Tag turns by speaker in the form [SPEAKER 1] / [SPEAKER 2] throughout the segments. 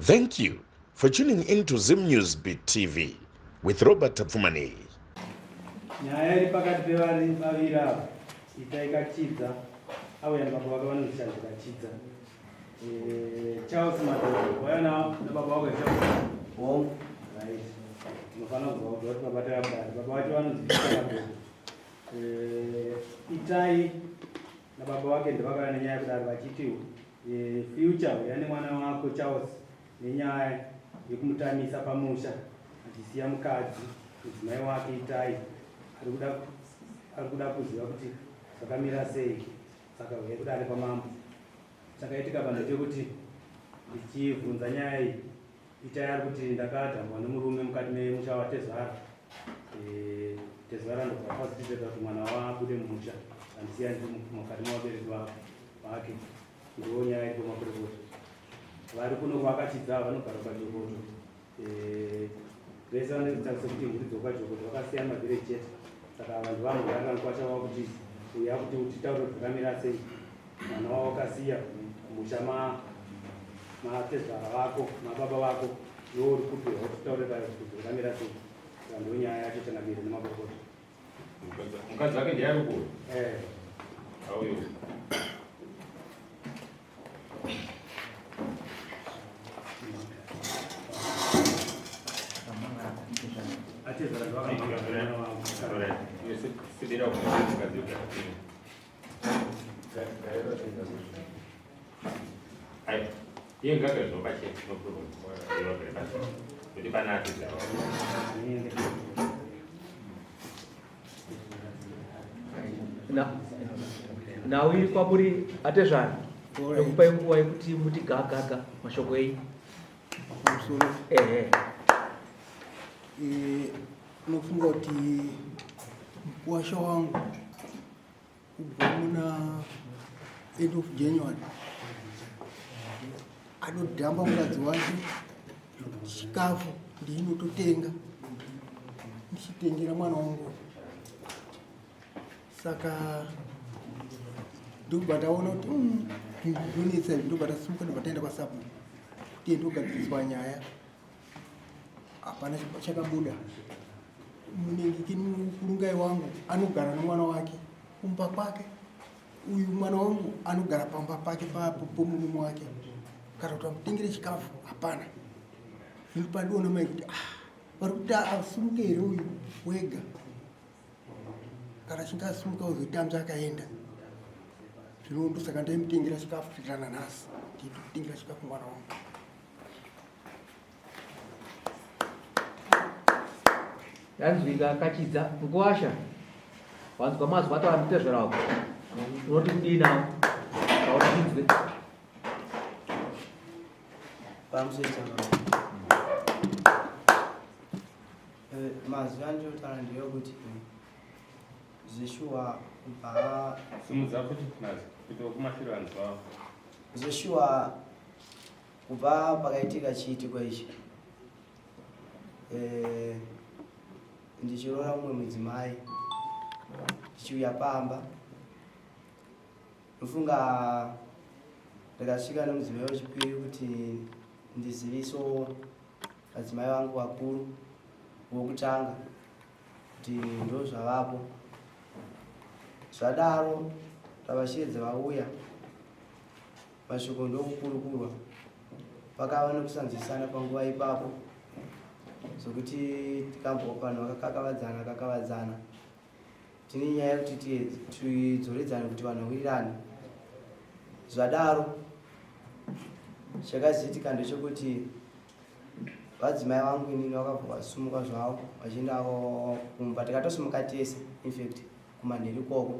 [SPEAKER 1] Thank you for tuning in to Zim News Beat TV with Robert Tapfumaneyi.
[SPEAKER 2] Nyaya iri pakati pevari vaviri ava, Itai Kachidza auya nababa vake vanonzi Charles Kachidza. Eh, Charles Madoro, wauya nababa vako here Charles?
[SPEAKER 3] Hongu.
[SPEAKER 2] Right. Tinofanira kuzwa kuti baba takadari. Baba vacho vanonzi Peter Madoro. Eh, Itai nababa vake ndovakauya nenyaya yekudaro vachiti eh, future uya nemwana wako Charles nenyaya yekumutamisa pamusha achisiya mukadzi mudzimai wake Itai ari kuda ari kuda kuziva kuti zvakamira sei saka uya kudare kwamambo chakaitika pa ndechekuti ndichibvunza nyaya iyi Itai ari kuti ndakadhambwa nemurume mukati memusha watezvara eh, tezvara ndobva facilitate kuti mwana wabude mumusha andisiya ndiri mukati mevabereki vake ndiwo nyaya iripo makurekuti vari kuno kwakachidza vanogara kwajokoto eh, vese vanoita sekuti mhuri dzokwajokoto vakasiyana mavhireji chete saka vanhu vanogara kwasha wakuti uya kuti utitaure kuti zvakamira sei mwana wawakasiya musha matezvara vako mababa vako iwe uri kupi wautitaure kuti zvakamira sei saka ndo nyaya yacho changamire nemakorokota
[SPEAKER 4] mukadzi wake ndiye ari kuuya
[SPEAKER 2] eh.
[SPEAKER 4] auyo
[SPEAKER 2] atezvara vakamwana wavo
[SPEAKER 4] sidira kumukadzi iye ngagare pachena no problem vagare pachena kuti pana atizvara
[SPEAKER 3] nhau iri kwamuri atezvara ndokupai nguva yekuti muti gagaga mashoko enyu
[SPEAKER 5] pamusoro
[SPEAKER 3] ehe
[SPEAKER 5] eh, unofunga kuti mukuwasha wangu kubva muna end of January anodhamba mukadzi wake chikafu ndinototenga ndichitengera mwana wangu saka ndobva ndaona kuti hmm, zvonetsa izvi ndobva ndasimuka ndobva taenda kwasabhuku kuti ndogadziriswa nyaya hapana chakabuda munenge kurungai wangu anogara nomwana wake kumba kwake uyu mwana wangu anogara pamba pake pomurume wake kana kuti amutengere chikafu hapana zvino pandiona mai kuti ah, vari kuti asumuke here uyu wega kana achinge asumuka uzotambya akaenda zvino ndosaka ndaimutengera chikafu kusvikira nanhasi nditokutengera chikafu mwana wangu
[SPEAKER 3] Yanzwika kachidza mkuwasha wanzwa mazwi ataura mutezvera wako unoti kudii nawo kaona tinzwe
[SPEAKER 6] pamusoro eh, mazwi andinotaura ndeyekuti zveshuwa kubva
[SPEAKER 4] simudza futi mazwi kuti wekumashure vanzwawo
[SPEAKER 6] zveshuwa Kubva pakaitika chiitiko ichi eh, ndichiroora mumwe mudzimai ndichiuya pamba ndofunga ndakasvika nemudzimai wechipiri kuti ndiziviso vadzimai vangu vakuru vokutanga kuti ndozvavapo zvadaro tavasheedza vauya Mashoko ndokukurukurwa. Pakava nekusanzwisana panguva ipapo zvokuti tikambo vanhu vakakakavadzana kakavadzana. Tine nyaya yekuti tidzoredzane kuti vanhu vawirirane. Zvadaro chakazoitika ndechekuti vadzimai vangu inini vakabva vasumuka zvavo vachienda kumba tikatosumuka tese infact kumanheru ikoko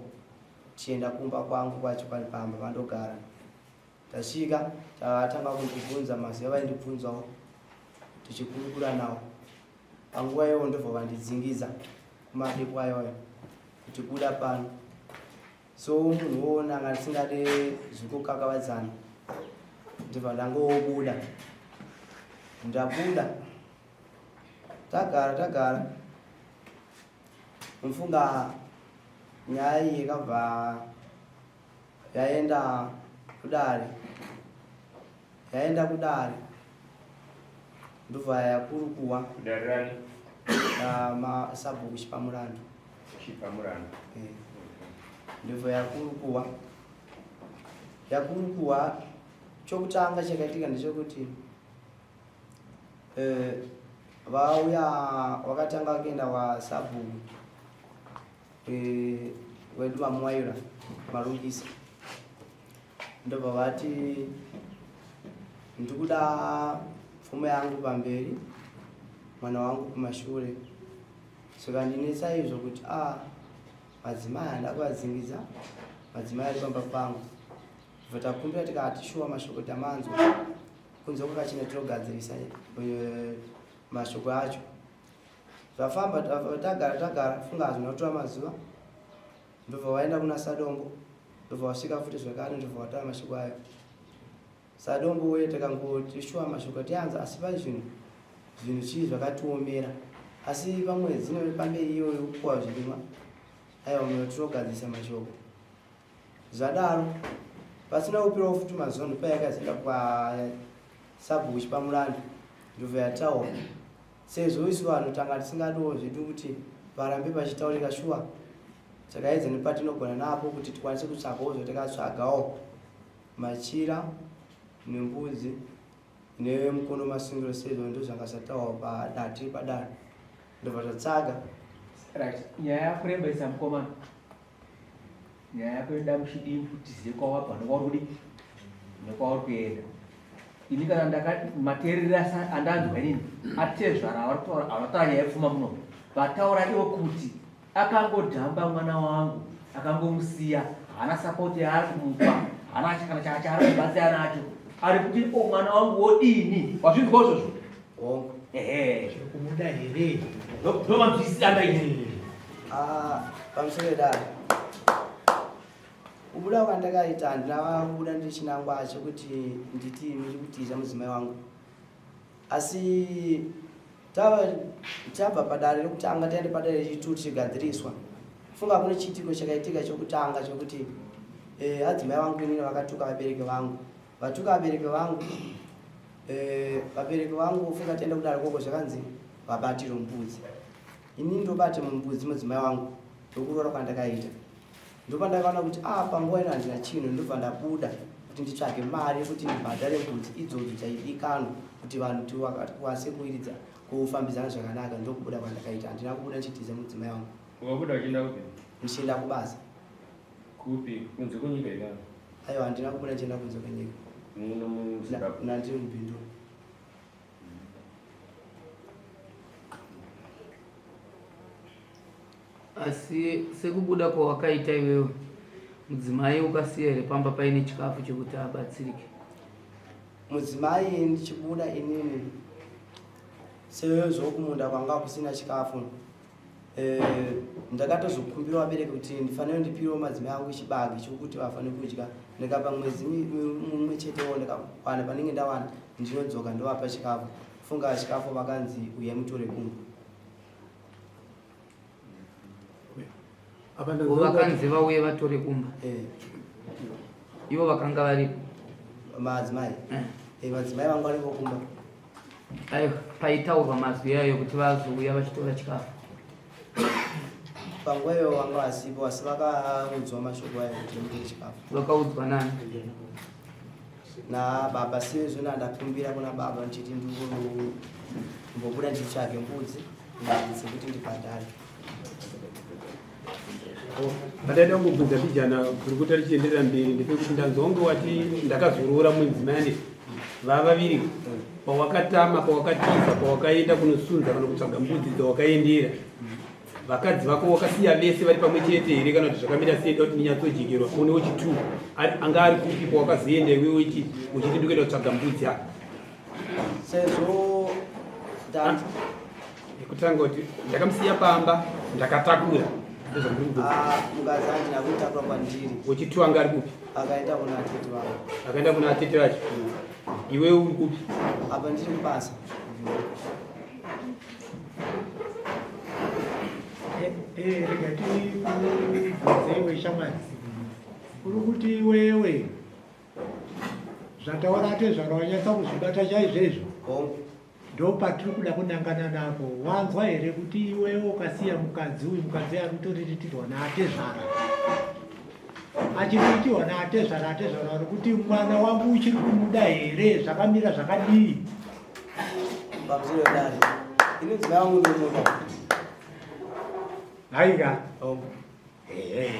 [SPEAKER 6] tichienda kumba kwangu kwacho pari pamba pandogara tasvika takatanga kundibvunza mazwi avaindibvunzawo tichikurukura nawo panguva iyoyo ndobva vandidzingidza kumadeko ayoyo kuti buda pano so munhu woona anga ndisingade zvekukakavadzana ndobva ndangobuda ndabuda tagara tagara Mufunga nyaya iyi yakabva yaenda kudare yaenda kudare Ndobva yakurukuwa.
[SPEAKER 4] Kudare rani?
[SPEAKER 6] Masabhuku Chipamurandu.
[SPEAKER 4] Chipamurandu.
[SPEAKER 6] Eh. Ndobva yakurukuwa. Yakurukuwa chokutanga chakaitika ndechekuti eh, vauya wakatanga kuenda kwasabhuku eh, wedu vaMwaira Marungisa ndobva vati ndikuda pfuma yangu pamberi mwana wangu kumashure saka ndinetsa izvo kuti a ah, madzimai handa kuvadzingidza madzimai ari pamba pangu bva takumbira tikati shuwa mashoko tamanzwa kunze kwakachena tinogadzirisa eh, mashoko acho zvafamba tagara tagara funga hazvina kutora mazuva ndobva waenda kuna sadombo ndobva wasvika futi zvakare ndobva wataura mashoko ayo sadombo uye takangoti shuwa mashoko tianza asi pari zvinhu zvinhu chii zvakatiomera asi pamwedzi pamberi iyoyo kupuwa zvirimwa aiwa mwe tinogadzirisa mashoko Zvadaro, pasina kupirawo futi mazuva ndopayakazoenda kwasabhuku Chipamulandu ndobva yataura sezvo isu vanhu tanga tisingadiwo zvedu kuti parambe pachitaurika shuwa takaedza nepatinogona napo kuti tikwanise kutsvagawo zvatakatsvagawo machira nembudzi nemukono masungiro sezvo ndozvanga zvataurwa padare tiri padare ndobva tatsaga
[SPEAKER 3] right nyaya yakurembesa mukomana Nyaya yako inoda muchidimbu tizive kwawabva nekwauri kudi nekwauri kuenda. Ini kana ndaka mateerere andanzwa inini atezvara avataura nyaya yepfuma muno vataura ivo kuti akangodhamba mwana wangu akangomusiya haana support yaari kumupa haana kana chaari kubatsira nacho ari kuti o oh, mwana wangu wodini wazvinzwa izvozvo
[SPEAKER 6] Hongu.
[SPEAKER 3] Ehe.
[SPEAKER 7] Kumuda here?
[SPEAKER 3] Ndomanzwisisa andaita.
[SPEAKER 6] Ah, pamusoro dare. Kubuda kwandakaita handina kubuda ndiri chinangwa chekuti nditi ndiri kutiza mudzimai wangu. Asi tava tabva padare rekutanga taenda padare rechitatu tichigadziriswa. Funga kune chiitiko chakaitika chekutanga chekuti eh, adzimai vangu inini vakatuka vabereki vangu. Vatuka vabereki vangu Eh, vabereki vangu funga tienda kudare koko zvakanzi vabatiro mbudzi ini ndobate mumbudzi mudzimai wangu ndokuroora kwandakaita ndopandakaona kuti a ah, panguva ino handina chinhu ndobva ndabuda kuti nditsvage mari yekuti ndibhadhare mbudzi idzodzo dzaidikanwa kuti vanhu tikwanise kuiridza kufambidzana zvakanaka ndokubuda kwandakaita handina kubuda ndichitiza mudzimai wangu
[SPEAKER 4] Wabuda uchienda kupi?
[SPEAKER 6] Ndichienda kubasa.
[SPEAKER 4] Kupi? Kunze kwenyika here?
[SPEAKER 6] Aiwa, handina kubuda ndichienda kunze kwenyika.
[SPEAKER 4] Muno muZimbabwe?
[SPEAKER 6] Ndandiri muBindura.
[SPEAKER 8] Asi sekubuda kwawakaita iwewe, mudzimai ukasiya here pamba paine chikafu chekuti abatsirike?
[SPEAKER 6] Mudzimai ndichibuda inini sezvo kumunda kwanga kusina chikafu Eh, ndakatozokumbira vabereki kuti ndifanire ndipirewo madzimai angu chibage chokuti vafanire kudya ndikapa mwedzi mumwe chetewo ndikawana panenge ndawana ndinodzoka ndovapa chikafu funga chikafu vakanzi uya mutore kumba
[SPEAKER 8] vakanzi vauye vatore kumba
[SPEAKER 6] eh.
[SPEAKER 8] ivo vakanga varipo
[SPEAKER 6] madzimai eh. Eh, madzimai vangu varipo kumba
[SPEAKER 8] Aiwa, paitaurwa mazwi ayo kuti vazouya vachitora chikafu.
[SPEAKER 6] Panguva iyo vanga vasipo asi vakaudzwa mashoko ayo kuti mutore chikafu.
[SPEAKER 8] Vakaudzwa nani?
[SPEAKER 6] Nababa sezvo ndakumbira kuna baba ndichiti ndikumbobuda ndichitsvage mbudzi dzekuti ndibhadhare.
[SPEAKER 2] Pandaida kungobvunza mbijana gurukota richienderera mberi ndepekuti ndanzwa kunge wati ndakazoroora mudzimai ane vavaviri pawakatama pawakatiza pawakaenda kunosunza kana kutsvaga mbudzi dzawakaendera vakadzi vako wakasiya vese vari pamwe chete here kana kuti zvakamira sei da kuti ndinyatsojekerwa une wechitu anga ari kupi pawakazoenda iwewe uchiti ndikuenda kutsvaga mbudzi apa
[SPEAKER 6] sezvo
[SPEAKER 2] Kutanga kuti ndakamusiya pamba ndakatakura.
[SPEAKER 6] Ah, mukadzi handina kutakura kwandiri.
[SPEAKER 2] Wechitu anga ari kupi?
[SPEAKER 6] Akaenda kuna atete vangu.
[SPEAKER 2] Akaenda kuna atete vacho. Iwe uri kupi?
[SPEAKER 6] Apa ndiri kubasa.
[SPEAKER 7] Eh, eh, rega tikubvunze iwe shamwari. Uri kuti iwewe zvataura atezvara wanyatsa kuzvibata chaizvo izvo?
[SPEAKER 6] Hongu.
[SPEAKER 7] Ndopatiri kuda kunangana napo. Wanzwa here kuti iwewe ukasiya mukadzi uyu, mukadzi ari kutoriritirwa naatezvara. Achiritirwa naatezvara, atezvara vari kuti mwana wangu uchiri kumuda here, zvakamira zvakadii?
[SPEAKER 6] Pamusoro dare. Ini mudzimai wangu ndomuda.
[SPEAKER 7] Haika. Oh. Ehe.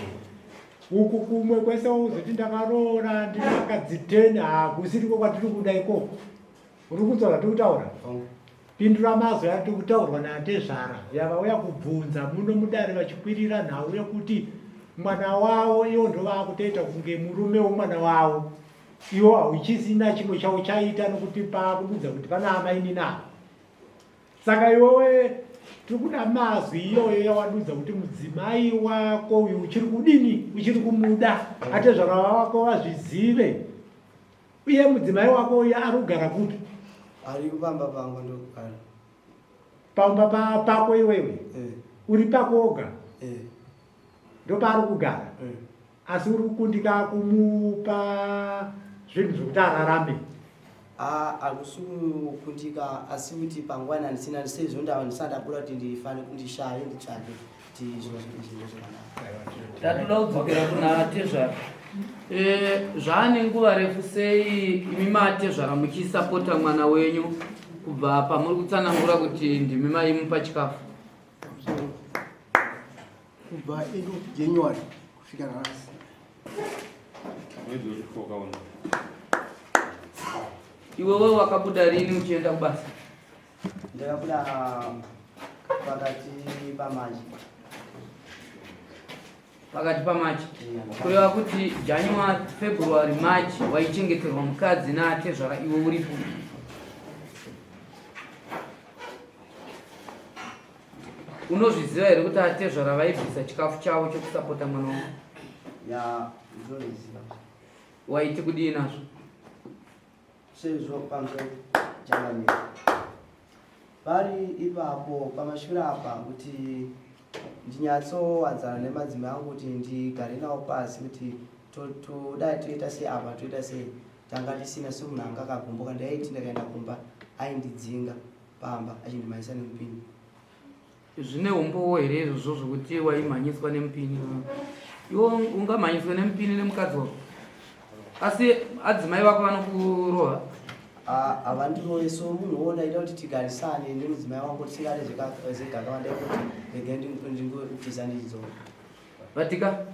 [SPEAKER 7] Uku kumwe kwese uzoti ndakaroora ndine vakadzi 10 hakusiriko kwatiri kuda ikoko. Uri kunzwa zvatiri kutaura? Pindura mazwi ari kutaurwa naatezvara yavauya kubvunza muno mudare vachikwirira nhau yekuti mwana wavo ivo ndovaakutoita kunge murume womwana wavo. Iwo hauchisina chimwe chauchaita nokuti paakududza kuti pana amainini ava. Saka iwewe tiri kuda mazwi iyoyo yawadudza kuti mudzimai wako uyu uchiri kudini, uchiri kumuda, atezvara wako vazvizive. Uye mudzimai wako uya ari kugara kupi?
[SPEAKER 6] Ari pamba pangu ndokugara.
[SPEAKER 7] Pamba pa, pako iwewe?
[SPEAKER 6] Eh.
[SPEAKER 7] Uri pako woga?
[SPEAKER 6] Eh.
[SPEAKER 7] Ndopaari kugara?
[SPEAKER 6] Eh.
[SPEAKER 7] Asi uri kukundika kumupa zvinhu zvekuti ararame?
[SPEAKER 6] Ah, hakusi kukundika asi kuti panguva ino handisina sezvo ndava ndisati ndabuda kuti ndifane ndishaye nditsvage kuti zvinhu zvinhu zvakanaka.
[SPEAKER 8] Tatoda kudzokera kuna tezvara. Eh, zvaane nguva refu sei imi matezvara muchisapota mwana wenyu kubva pamuri kutsanangura kuti ndimi maimupa chikafu?
[SPEAKER 5] Kubva end of January kusvika nhasi.
[SPEAKER 4] Mwedzi wechifoka uno.
[SPEAKER 8] Iwewe wakabuda rini uchienda kubasa?
[SPEAKER 6] Ndakabuda pakati paMachi.
[SPEAKER 8] Pakati paMachi. Kureva kuti January, February, March waichengeterwa mukadzi naatezvara iwe uripo. Unozviziva here kuti atezvara vaibvisa chikafu chavo chekusapota mwana wako?
[SPEAKER 6] Ya, ndinozviziva.
[SPEAKER 8] Waiti kudii nazvo?
[SPEAKER 6] Sezvo pamusoro changamire. Pari ipapo pamashure apa kuti ndinyatsowadzana nemadzimai angu kuti ndigare nawo pasi kuti todai toita sei apa toita sei tanga tisina semunhu anga akagumbuka ndaiti ndakaenda kumba aindidzinga pamba achindimhanyisa nemupini.
[SPEAKER 8] Zvine umbowo here izvozvo zvekuti waimhanyiswa nemupini? Iwe ungamhanyiswa nemupini nemukadzi wako? Asi adzimai vako vanokurova?
[SPEAKER 6] Havandirove so munhu wo ndaida kuti tigarisane nemudzimai wangu tisingade zvegakava ndaikuti regai ndingobvisa ndichidzoka.
[SPEAKER 8] Batika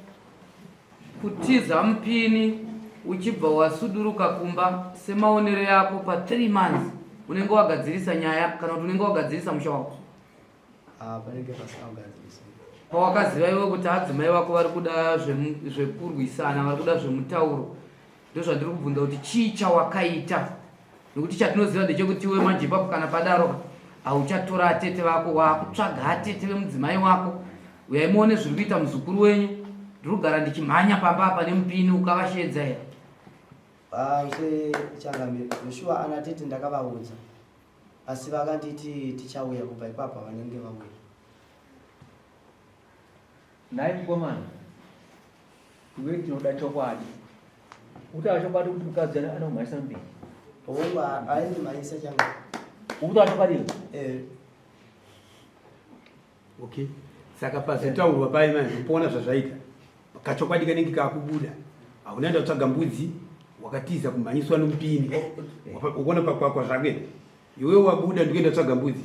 [SPEAKER 8] kutiza mupini uchibva wasuduruka kumba semaonero yako pa 3 months unenge wagadzirisa nyaya kana kuti unenge wagadzirisa musha wako.
[SPEAKER 6] Ah, panenge pasina kugadzirisa.
[SPEAKER 8] Pawakaziva iwe kuti adzimai vako vari kuda zvekurwisana, vari kuda zvemutauro, ndozvandiri kubvunza kuti chii chawakaita nekuti chatinoziva ndechekuti iwe manje ipapo kana padaro hauchatora atete vako wakutsvaga atete vemudzimai wako uyai muone zviri kuita muzukuru wenyu ndiri kugara ndichimhanya pamba apa nemupini ukavasheedza here
[SPEAKER 6] Mse changamire Joshua ana tete ndakavaudza asi vakanditi tichauya kubva ipapo vanenge vauya.
[SPEAKER 3] Nhai mukomana iwe tinoda chokwadi. Ukutaura chokwadi kuti mukadzi anokumhanyisa mberi.
[SPEAKER 6] Hongu aindimhanyisa changa.
[SPEAKER 3] Ukutaura chokwadi iwe?
[SPEAKER 6] Eh.
[SPEAKER 2] Okay. Saka pazotaurwa paye manje upoona zvazvaita. Kachokwadi kanenge kakubuda. Hauna enda kutsvaga mbudzi wakatiza kumhanyiswa nomupini. Ukuona pakwakwa zvake. Iwe wabuda ndikuenda tsvaga mbudzi.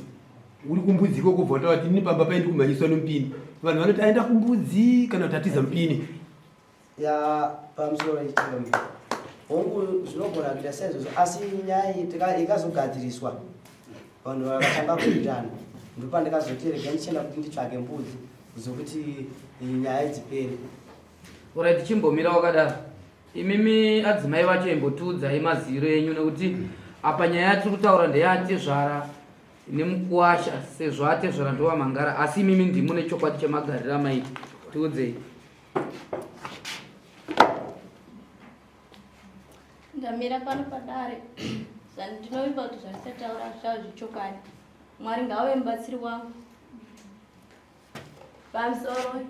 [SPEAKER 2] Uri kumbudzi ikoko ubva wataura kuti ini pamba paye ndikumhanyiswa nomupini. Vanhu vanoti aenda kumbudzi kana kuti atiza mupini.
[SPEAKER 6] Ya pamusoro ichiro. Hongu zvinogona kuita saizvozvo asi nyaya iyi ikazogadziriswa vanhu vakatanga kuitana ndopandikazoti rega ndichienda kuti nditsvage mbudzi dzokuti nyaya dzipere.
[SPEAKER 8] Alright, chimbomira wakadaro. Imimi adzimai vacho imbotiudzai maziro enyu nekuti apa nyaya yatiri kutaura ndeyatezvara nemukuwasha sezvo atezvara ndovamangara asi imimi ndimune chokwadi chemagariro amaita tiudzei.
[SPEAKER 9] Ndamira pano padare ndinovimba kuti zvandisataura zvavo zvechokwadi. Mwari ngaave mubatsiri wangu. Pamusoro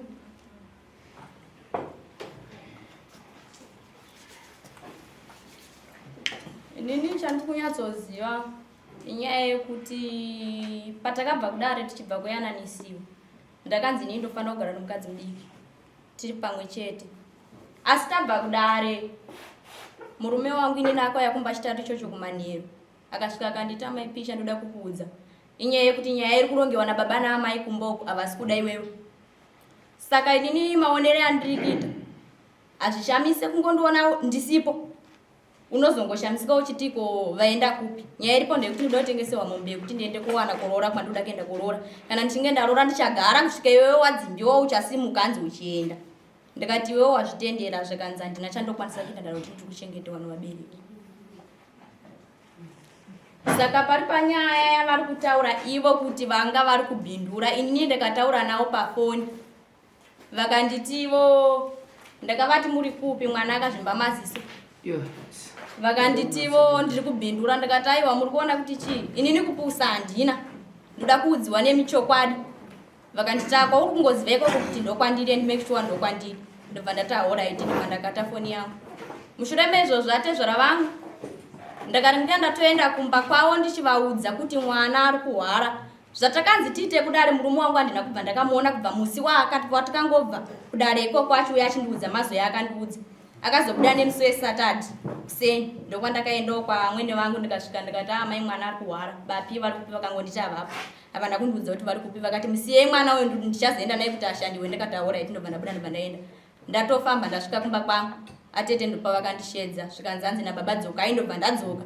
[SPEAKER 9] Inini chandiri kunyatsoziva Inyaya yekuti patakabva kudare tichibva kuyananisiwa ndakanzi inini ndofanira kugara nomukadzi mudiki tiri pamwe chete asi tabva kudare murume wangu inini akauya kumba chitatu ichocho kumanheru akasvika akanditi amai picha ndoda kukuudza inyaya yekuti nyaya iri kurongewa nababa naamai kumba uku havasi kuda iwewe saka inini maonere andiri kuita hazvishamise kungondiona ndisipo unozongoshamisika uchiti ko vaenda kupi nyaya iripo ndeyekuti ndoda kutengesewa mombe yekuti ndiende kowana kuroora kwandoda kuenda kuroora kana ndichinge ndaroora ndichagara kusvika iwewe wadzimbiwa uchasimuka hanzi uchienda ndikati iwewe wazvitendera zvikanzi handina chandokwanisa kuita ndaro kuti ndiri kuchengetewa nevabereki saka pari panyaya yavari kutaura ivo kuti vanga vari kubhindura inini ndikataura navo pafoni vakanditi ivo ndakavati muri kupi mwana akazvimba maziso vakanditi ivo ndiri kubhindura ndikati aiwa muri kuona kuti chii inini kupusa handina ndoda kuudziwa nemi chokwadi vakanditi akwa uri kungoziva ikoko kuti ndokwandiri and make sure ndokwandiri ndobva ndati ahoraiti ndobva ndakata foni yangu mushure meizvozvo atezvara vangu ndakaringira ndatoenda kumba kwavo ndichivaudza kuti mwana ari kuhwara Zvatakanzi tiite kudare murume wangu handina kubva ndakamuona kubva musi watakangobva kudare ikoko achiuya achindiudza mazwi aakandiudza. Akazobuda nemusi weSaturday kuseni ndokwandakaendawo kwamwene vangu ndikasvika ndikati ah mai mwana ari kuhwara bapi vari kupi vakangonditi havapo havana kundiudza kuti vari kupi vakati musiyei mwana uyu ndichazoenda naye kuti ashandiwe ndikati ahoraiti ndobva ndabuda ndobva ndaenda Ndatofamba ndasvika kumba kwangu atete ndopavakandishedza zvikanzi hanzi nababa dzokai ndobva ndadzoka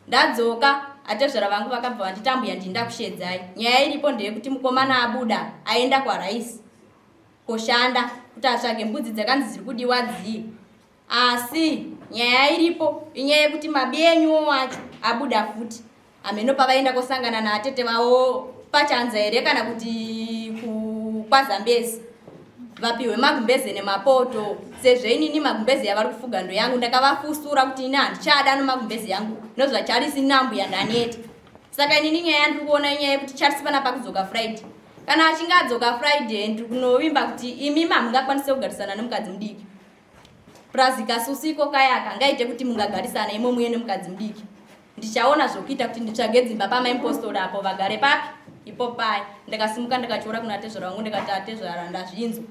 [SPEAKER 9] ndadzoka atezvara vangu vakabva vanditi ambuya ndini ndakushedzai nyaya iripo ndeyekuti mukomana abuda aenda kwaraisi koshanda kuti atsvage mbudzi dzakanzi dziri kudiwa dzii asi nyaya iripo inyaya yekuti mabi enyuwo wacho abuda futi Hameno pavaenda kosangana naatete vavo pachanza here kana kuti kwazambezi vapihwe magumbeze nemapoto sezvo inini magumbeze yavari kufuga ndo yangu ndakavafusura kuti ini handichada nomagumbeze yangu nozvacharisi nambuya ndaneta saka inini nyaya yandiri kuona inyaya yekuti charisi pana pakudzoka friday kana achinge adzoka friday ndiri kunovimba kuti imi mamungakwanise kugarisana nemukadzi mudiki Plus kasusiko kaya kangaite kuti mungagarisana imo muye nemukadzi mudiki. Ndichaona zvokuita kuti nditsvage dzimba pamai mupostori apo vagare papi ipo pai. Ndakasimuka ndikatyora kuna tezvara vangu ndikati atezvara ndazvinzwa.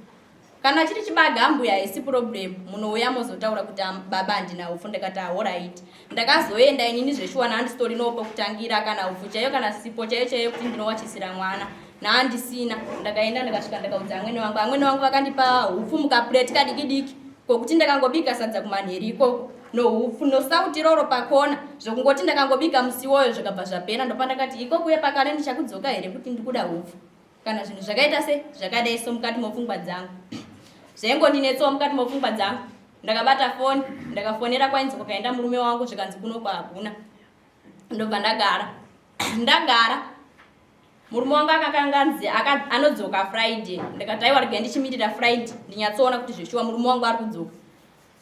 [SPEAKER 9] Kana chiri chibage ambuya haisi problem munouya mozotaura kuti baba handina upfu ndikati ahoraiti. Ndakazoenda inini zveshuwa naandisitorinowo pokutangira kana upfu chaiyo kana sipo chaiyo chaiyo kuti ndinowachisira mwana naandisina ndakaenda ndikasvika ndikaudza amwene vangu amwene vangu vakandipa upfu mukapureti kadiki diki kokuti ndakangobika sadza kumanheri ikoko noupfu nosauti roro pakona zvokungoti ndakangobika musi iwoyo zvikabva zvapera ndopandakati ikokuye pakare ndichakudzoka here kuti ndikuda upfu kana zvinhu zvakaita se zvakadai so mukati mopfungwa dzangu zvaingondinetsawo mukati mopfungwa dzangu ndakabata foni ndakafonera kwainzi kwakaenda murume wangu zvikanzi kuno kwahakuna ndobva ndagara ndagara murume wangu akakanganzi anodzoka friday ndikati aiwa regai ndichimirira friday ndinyatsoona kuti zveshuwa murume wangu ari kudzoka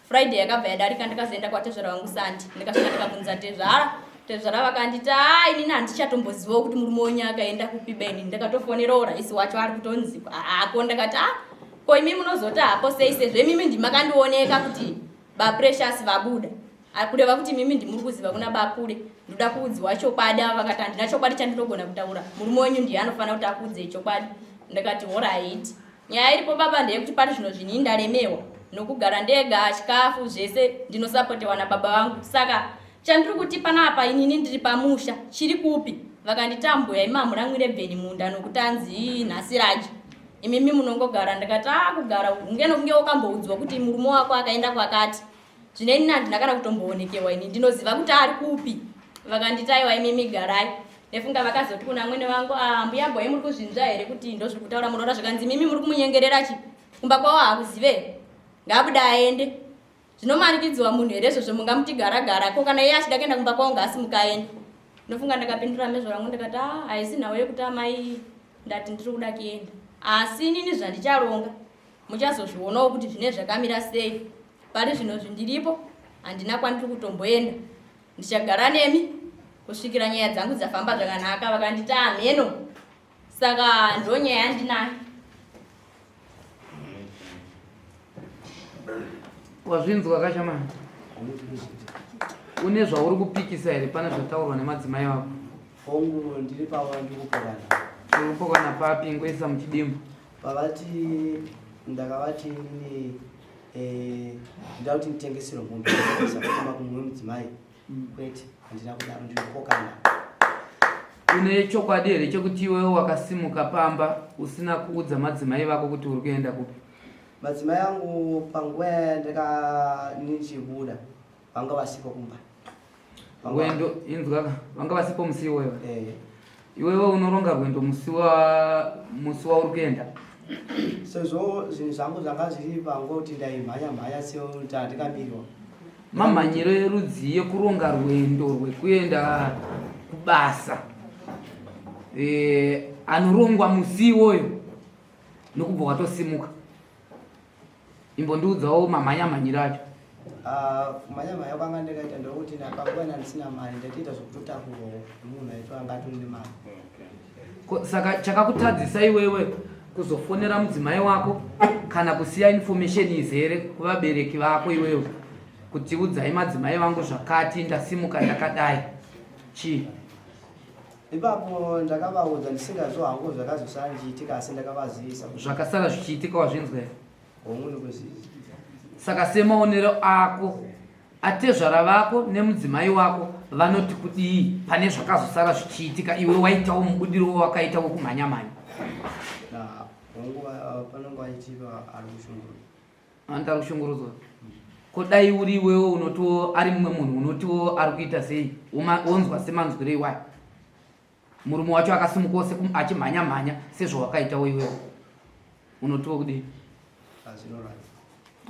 [SPEAKER 9] Friday yakabva yadarika ndikazoenda kwatezvara vangu Sandi ndikasvika ndikabvunza tezvara tezvara vakanditi haa inini handichatombozivawo kuti murume wenyu akaenda kupi ba inini ndakatofonerawo raisi wacho ari kutonzi haako ndakati a ko imi munozoti hapo sei sezvo imimi ndimakandioneka kuti baprecious vabuda kureva kuti imimi ndimuri kuziva kuna bapure ndoda kuudziwa chokwadi ava vakati handina chokwadi chandinogona kutaura murume wenyu ndiye anofanira kuti akuudzei chokwadi ndikati horaiti Nyaya iripo baba ndeyekuti pari zvino zvinhu ini ndaremewa nokugara ndega chikafu zvese ndinosapotewa nababa vangu saka chandiri kuti panapa inini ndiri pamusha chiri kupi vakanditi ambuya imi hamuramwire bveni munda nokuti anzi nhasi raji imimi munongogara ndikati a ah, kugara hunge nokunge wakamboudzwa kuti murume wako akaenda kwakati zvino inini handina kana kutomboonekewa ini ndinoziva kuti ari kupi vakanditi aiwa imimi garai Nefunga vakazoti kuna amwene vangu, ah, mbuya boy muri kuzvinzwa here kuti ndozviri kutaura muroora zvikanzi mimi muri kumunyengerera chi kumba kwavo hakuzive ngaabuda aende zvinomanikidziwa munhu here izvozvo mungamuti gara gara ko kana iye achida kuenda kumba kwavo ngaasimuka aende ndofunga ndakapindura mezvo rangu ndikati ah haisi nhau yekuti amai ndati ndiri kuda kuenda asi inini zvandicharonga muchazozvionawo kuti zvine zvakamira sei pari zvino zvindiripo handina kwandiri kutomboenda ndichagara nemi kusvikira nyaya dzangu dzafamba zvakanaka vakanditi hameno saka ndonyaya yandinayo
[SPEAKER 8] wazvinzwa kashamani une zvauri kupikisa here pane zvataurwa nemadzimai vako?
[SPEAKER 6] Hongu, ndiri pavo ndiri kupokana.
[SPEAKER 8] Uri kupokana papi? Ingoisa muchidimbu.
[SPEAKER 6] Pavati ndakavati inini eh, ndida kuti nditengeserwe mombe kuma kumumwe mudzimai. Kwete, handina kudaro, ndinopokana.
[SPEAKER 8] Une chokwadi here chekuti iwewe wakasimuka pamba usina kuudza madzimai vako kuti uri kuenda kupi?
[SPEAKER 6] Madzimai angu panguva yandaka ndichibuda vanga vasipo kumba.
[SPEAKER 8] Rwendo inzwa vanga vasipo musi iwoyo.
[SPEAKER 6] Eh.
[SPEAKER 8] Iwewe unoronga rwendo musi wa musi wauri kuenda.
[SPEAKER 6] Sezvo zvinhu zvangu zvanga zviri panguva kuti ndaimhanya mhanya sekuti handikamirwa.
[SPEAKER 8] Mamhanyiro erudzii ekuronga rwendo rwekuenda kubasa e, anorongwa musi iwoyo nokubva watosimuka. Imbondiudzawo mamhanya mhanyiro acho.
[SPEAKER 6] Ah, kumhanya mhanya kwanga ndakaita ndokuti panguva ndandisina mari ndatoita zvekutotakurwawo nemunhu aito anga atori nemari.
[SPEAKER 8] Saka chakakutadzisa iwewe kuzofonera mudzimai wako kana kusiya information izere kuvabereki vako iwewe kuti udzai madzimai vangu zvakati ndasimuka ndakadai chii?
[SPEAKER 6] Ipapo ndakavaudza ndisingazvo hangu zvakazosara zvichiitika asi ndakavazivisa.
[SPEAKER 8] Zvakasara zvichiitika wazvinzwa here?
[SPEAKER 6] Hongu ndikuzviziva.
[SPEAKER 8] Saka semaonero ako atezvara vako nemudzimai wako vanoti kudii pane zvakazosara zvichiitika iwe waitawo mubudiro wawakaita wekumhanya mhanya?
[SPEAKER 6] Hongu panonga vachitiva ari kushungurudzwa.
[SPEAKER 8] Anti ari kushungurudzwa. Ko dai uri iwewo unotiwo ari mumwe munhu unotiwo ari kuita sei wonzwa semanzwiro iwayo murume wacho akasimukawo achimhanya mhanya sezvawakaitawo iwewo unotiwo kudii?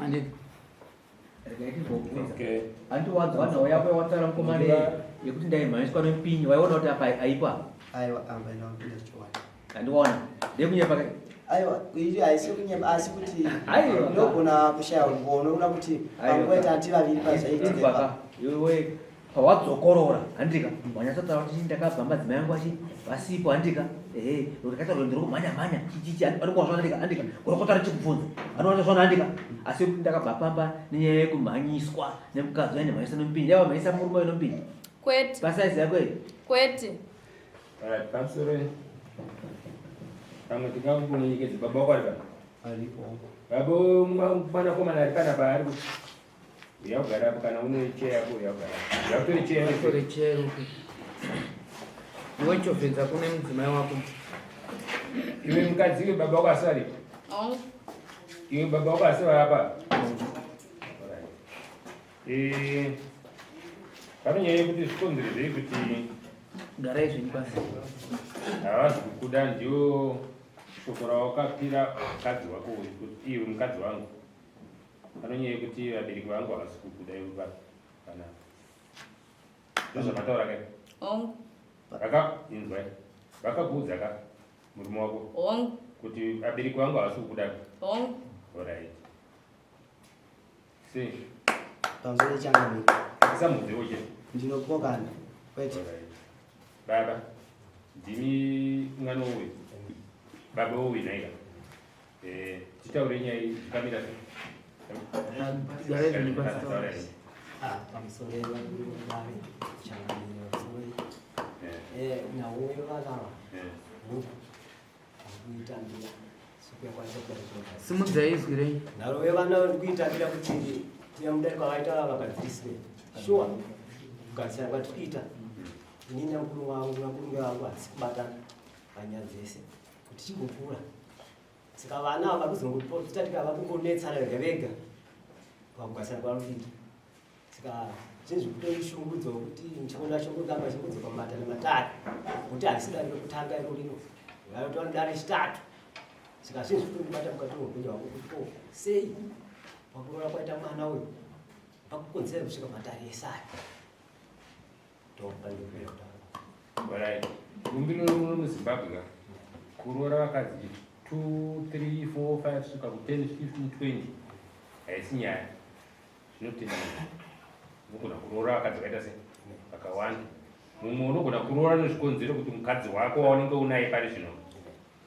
[SPEAKER 8] Anditi
[SPEAKER 3] Regai timbobvunza. Hanti wanzwa nhau yako yawataura mukomana yekuti ndaimhanyiswa nemupinyi waiona kuti apa aipo apa?
[SPEAKER 6] Aiwa, amba inopinda chokwadi.
[SPEAKER 3] Handiona. Ndekunyepa kai?
[SPEAKER 6] Aiwa, iyi haisi kunyepa asi kuti
[SPEAKER 3] Aiwa.
[SPEAKER 6] unogona kushaya umbono unoona kuti panguva ita hati vaviri pazvaiitika
[SPEAKER 3] Inzwaka, iwewe pawadzokorora handika wanyatsotaura kuti ndakabva madzimai angu achi vasipo handika ehe ndikaita rwendo rwekumhanya mhanya chichichi anokwa handika handika gorokota richikubvunza anoona zvona handika asi kuti ndakabva pamba nenyaya yekumhanyiswa nemukadzi waine mhanyisa nomupinyi yava mhanyisa murume waine nomupinyi
[SPEAKER 9] Kwete.
[SPEAKER 3] Pasaizi yako iyi
[SPEAKER 9] Kwete.
[SPEAKER 4] Alright, pamusoro pamwe tingakukunyenyekedza baba wako ari pano
[SPEAKER 6] Aripo.
[SPEAKER 4] Baba mwanakomana ari panapa ari kuti uya ugare apo kana une cheya yako uya ugare apo. Uya utore cheya yako.
[SPEAKER 8] Utore cheya yako. Iwe chovhedza kune mudzimai wako.
[SPEAKER 4] Iwe mukadzi iwe baba wako asi aripo?
[SPEAKER 9] Oh.
[SPEAKER 4] Iwe baba wako asi vari apa? Alright. Eh, pane nyaya yekuti zvikonzero zvei kuti
[SPEAKER 8] garai zvenyu pasi
[SPEAKER 4] havazi kukuda ndiwo shoko rawakapira mukadzi wako uyu kuti iwe mukadzi wangu pane nyaya yekuti vabereki vangu havasi kukuda iwe pana ndozvamataura kai
[SPEAKER 9] Hongu.
[SPEAKER 4] vaka inzwai vakakuudza ka murume wako
[SPEAKER 9] Hongu.
[SPEAKER 4] kuti vabereki vangu havasi kukuda
[SPEAKER 9] Hongu.
[SPEAKER 4] Alright. Sei?
[SPEAKER 6] Pamusoro changamire.
[SPEAKER 4] Samudzewo chete.
[SPEAKER 6] Ndinopokana. Kwete.
[SPEAKER 4] Alright. Baba, ndimi mwana uyu. Baba uyu nhaika. Eh, titaure nyaya iyi zvakamira sei?
[SPEAKER 8] Garai zvenyu pasi.
[SPEAKER 4] Taurai.
[SPEAKER 10] Ah, pamusoro yevakuru vedare changamire pamusoro eh nhau yevana ava huku kuitambira
[SPEAKER 8] Simudzai izwi renyu.
[SPEAKER 10] Nharo yevana vari kuitambira kuti kuya mudare kwavaita vagadziriswe. Shuwa kugadzisana kwatiri kuita. Inini namukuru wangu namukuru wangu hatisi kubatana panyaya dzese kuti chingokura. Saka vana ava varikuzongotati vakungonetsana vega vega pakugadzisana kwavari kuita. Saka zvinhu zvekutoishungudza kuti ndichiona chongogamba chingudzoka mumatare matare kuti harisi dare rekutanga iro rino vaitwa dare chitatu. Saka zvinhu zvekutondibata mukati meupenyu hwangu kuti ko sei pakuroora kwaita mwana uyu pakukonzera kusvika matare ese aya. Ndopandopera kutaura.
[SPEAKER 4] Alright. Bumbiro remuno muZimbabwe ka kuroora vakadzi 2 3 4 5 svika ku 10 15 20 haisi nyaya. Zvinotenda unogona kuroora vakadzi vakaita sei vakawanda. Mumwe unogona kuroora nezvikonzero kuti mukadzi wako waunenge unaye pari zvino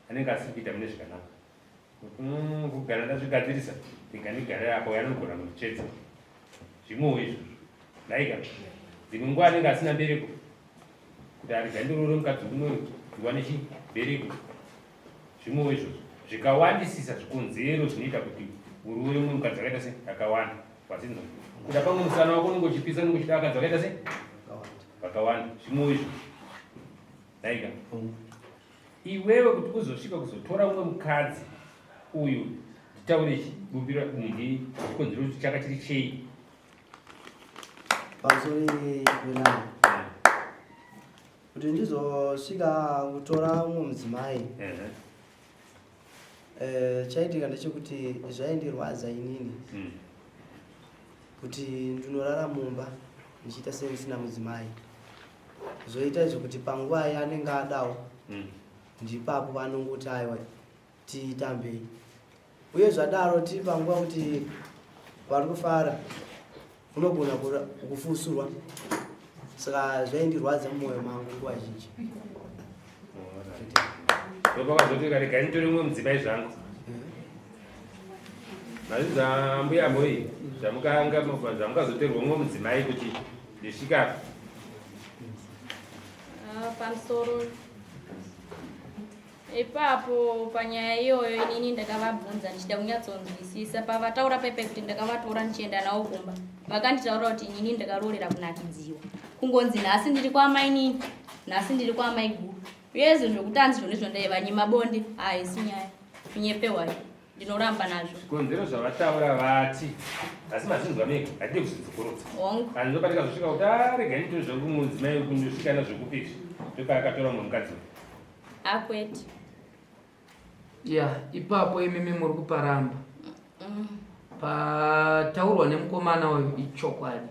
[SPEAKER 4] anenge asiri kuita mune zvakanaka. Kuti kugara ndazvigadzirisa rega ndigare apo uyo anogona kunditsvedza. Zvimwewo izvozvo. Ndaika dzimwe nguva anenge asina mbereko. Kuti arega ndiroore mukadzi umwe ndiwane chibereko. Zvimwewo izvozvo zvikawandisisa zvikonzero zvinoita kuti uroore mumwe mukadzi akaita se akawanda. Wazinzwa? Kuda pamwe musana wako unenge uchipisa unenge uchida vakadzi vakaita se vakawanda. Zvimwewo izvozvo. Ndaika. Iwewe kuti uzosvika kuzotora umwe mukadzi uyu nditaure chibumbiro nhingi chikonzero kuti chaka chiri chei
[SPEAKER 6] pamusoro penani kuti ndizosvika kutora umwe mudzimai eh, chaitika ndechekuti zvaindirwadza inini hmm. kuti ndinorara mumba ndichiita sendisina mudzimai zvoita izvo kuti panguva yaanenge adawo hmm. ndipapo paanongoti aiwa titambei uye zvadaro tiri panguva kuti vari kufara unogona kufusurwa saka zvaindirwadza mumwoyo mangu nguva zhinji
[SPEAKER 4] ndopakazoti regai nditore mumwe mudzimai zvangu mazvinza mbuya moi zvamukazotorwa mumwe mudzimai kuti ndisvika
[SPEAKER 9] ah, pamusoro Ipapo panyaya iyoyo inini ndakavabvunza ndichida kunyatsonzwisisa pavataura pepe kuti ndakavatora ndichienda navo kumba vakanditaurira kuti inini ndakaroorera kunakidziwa kungonzi nhasi ndiri kwamainini nhasi ndiri kwamaiguru uye izvo zvekuti anzi zvona izvo ndaivanyima bonde haisi nyaya kunyepewayo ndinoramba nazvo
[SPEAKER 4] zvikonzero zvavataura vati asi mazvinzwa mega hatide kuzvidzokorodza
[SPEAKER 9] hongu
[SPEAKER 4] ani ndopatikazosvika kuti arega ah, nditore zvangu mudzimai kundosvika nazvekupi izvi ndopaakatora mumwe mukadzi
[SPEAKER 9] Akwete.
[SPEAKER 8] Ya, ipapo imimi muri kuparamba. Mm. Pataurwa nemukomana uyu ichokwadi.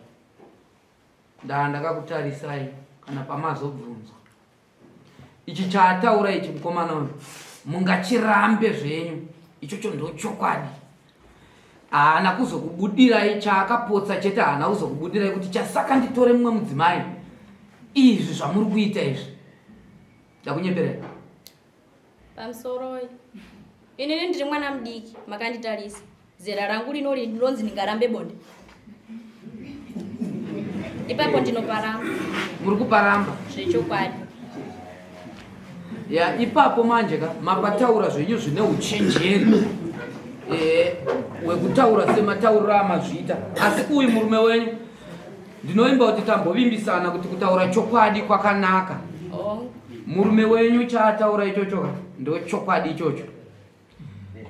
[SPEAKER 8] Ndaa ndakakutarisai kana pamazobvunzwa. Ichi chaataura ichi mukomana uyu mungachirambe zvenyu. Ichocho ndochokwadi. Haana kuzokubudirai chaakapotsa chete haana kuzokubudirai kuti chasaka nditore mumwe mudzimai. Izvi zvamuri kuita izvi. Ndakunyeperera.
[SPEAKER 9] Pamusoroi. Inini ndiri mwana mudiki makanditarisa. Zera rangu rino rinonzi ndingarambe bonde. Ipapo ndinoparamba.
[SPEAKER 8] Muri kuparamba?
[SPEAKER 9] Zvechokwadi.
[SPEAKER 8] Ya ipapo manje ka mapataura zvenyu zvine uchenjeri. Eh wekutaura sematauriro amazviita. Asi uyu murume wenyu Ndinovimba kuti tambovimbisana kuti kutaura chokwadi kwakanaka. Murume wenyu chaataura ichocho ka ndochokwadi ichocho.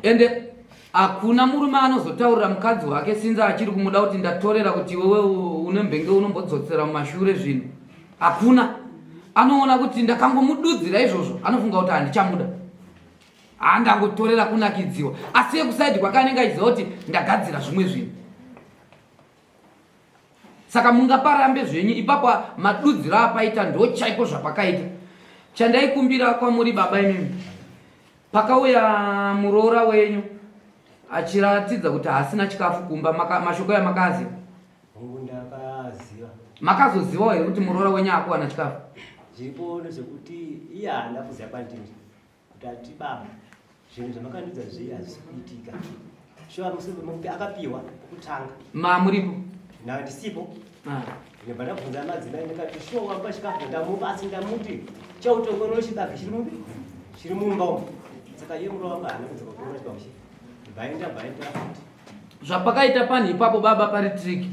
[SPEAKER 8] Ende hakuna murume anozotaurira mukadzi wake sinza achiri kumuda kuti ndatorera kuti iwewe une mbenge unombodzotsera mumashure zvinhu. Hakuna. Anoona kuti ndakangomududzira izvozvo anofunga kuti handichamuda. Handangotorera kunakidziwa. Asi yekusaidi kwake anenge achiziva kuti ndagadzira zvimwe zvinhu. Saka mungaparambe zvenyu ipapo madudziro apaita ndochaipo zvapakaita. Chandaikumbira kwamuri baba imimi pakauya muroora wenyu achiratidza kuti haasina chikafu kumba maka, mashoko yamakaziva
[SPEAKER 10] Hongu ndakaziva.
[SPEAKER 8] Makazozivawo here kuti muroora wenyu akuwana chikafu?
[SPEAKER 10] Zviripo ndezvekuti iye haana kuziva kwandiri. Kuti ati baba zvinhu zvamakandiudza zviye hazvisi kuitika. Shuwa musi akapiwa kutanga.
[SPEAKER 8] Ma muripo?
[SPEAKER 10] Na ndisipo. Ah. Ndibva ndabvunza madzimai ndikati shuwa wamba chikafu ndamupa asi ndamuti chautongoro chibage chiri mupi chiri mumba umu. Saka iye murowa wangu haana kudzoka kuona chibage chi. Bvaenda bvaenda futi.
[SPEAKER 8] Zvapakaita panhu ipapo baba pari trick.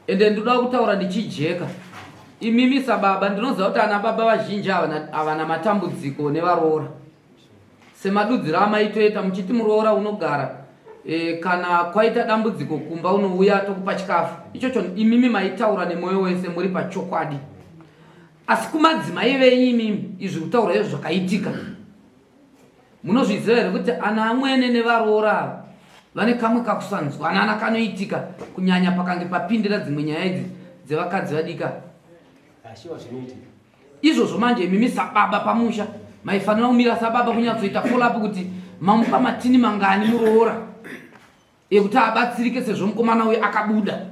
[SPEAKER 8] Ende ndinoda kutaura ndichijeka. Imimi sababa ndinoziva kuti ana baba vazhinji havana matambudziko nevaroora. Semadudziro amaitoita muchiti muroora unogara e, kana kwaita dambudziko kumba unouya tokupa chikafu. Ichocho imimi maitaura nemwoyo wese muri pachokwadi. Asi kumadzimai venyu imimi izvi kutaura izvo zvakaitika. Munozviziva here kuti ana amwene nevaroora ava vane kamwe kakusanzwanana kanoitika kunyanya pakange papindira dzimwe nyaya idzi dzevakadzi vadika. Izvozvo manje imimi sababa pamusha maifanira kumira sababa kunyatsoita follow up kuti mamupa matini mangani muroora. Yekuti abatsirike sezvo mukomana uyu akabuda.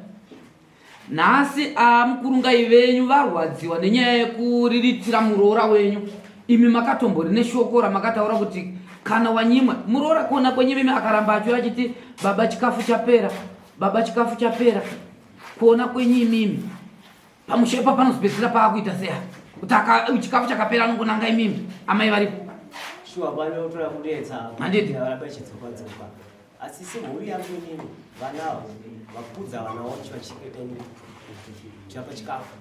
[SPEAKER 8] Nhasi amukurungai venyu varwadziwa nenyaya yekuriritira muroora wenyu. Imi makatombori neshoko ramakataura kuti kana wanyimwa muroora kuona kwenyu imimi akaramba achiuya achiti baba chikafu chapera, baba chikafu chapera. Kuona kwenyu imimi pamusha ipa panozopedzisira paakuita seya. Kuti chikafu chakapera anongonanga imimi amai varipo.
[SPEAKER 10] Shuwa panotora kunetsa.
[SPEAKER 8] Handiti.
[SPEAKER 10] Varamba ichidzoka dzoka. Asi semhuri yangu inini vana ava vakudza vana vacho vachichengeta inini tichapa chikafu.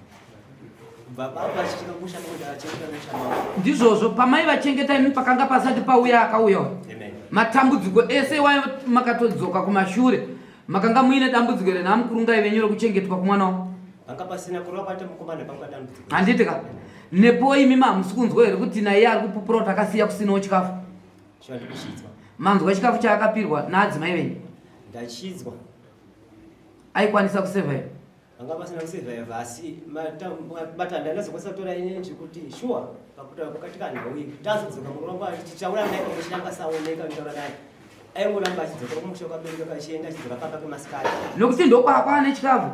[SPEAKER 10] Kubva baba vachicheka musha ndokuti vachengeta musha mavo.
[SPEAKER 8] Ndizvozvo pamai vachengeta imi pakanga pasati pauya akauya uyu.
[SPEAKER 10] Amen.
[SPEAKER 8] Matambudziko ese wayo makatodzoka kumashure makanga muine dambudziko here namukurungai venyu rekuchengetwa kumwana wavo?
[SPEAKER 10] Panga pasina kurova kwaita mukomana panga dambudziko.
[SPEAKER 8] Handiti ka? Nepo imi mahamusi kunzwa here kuti naiye ari kupupura kuti akasiya kusinawo chikafu?
[SPEAKER 10] Chandikuchidzwa.
[SPEAKER 8] Manzwa chikafu chaakapirwa naadzimai venyu?
[SPEAKER 10] Ndachidzwa.
[SPEAKER 8] Aikwanisa kusurvive?
[SPEAKER 10] Panga pasina kusurvive asi matanda ndazokwanisa kutora energy kuti sure pakutaura pakati kanhau iyi tazodzoka murume wangu achitaura naye pamwe chete akasaoneka nditaura naye aingoramba achidzoka kumusha kwabereka kachienda achidzoka pamba pemasikati.
[SPEAKER 8] Nokuti ndokwakwa nechikafu.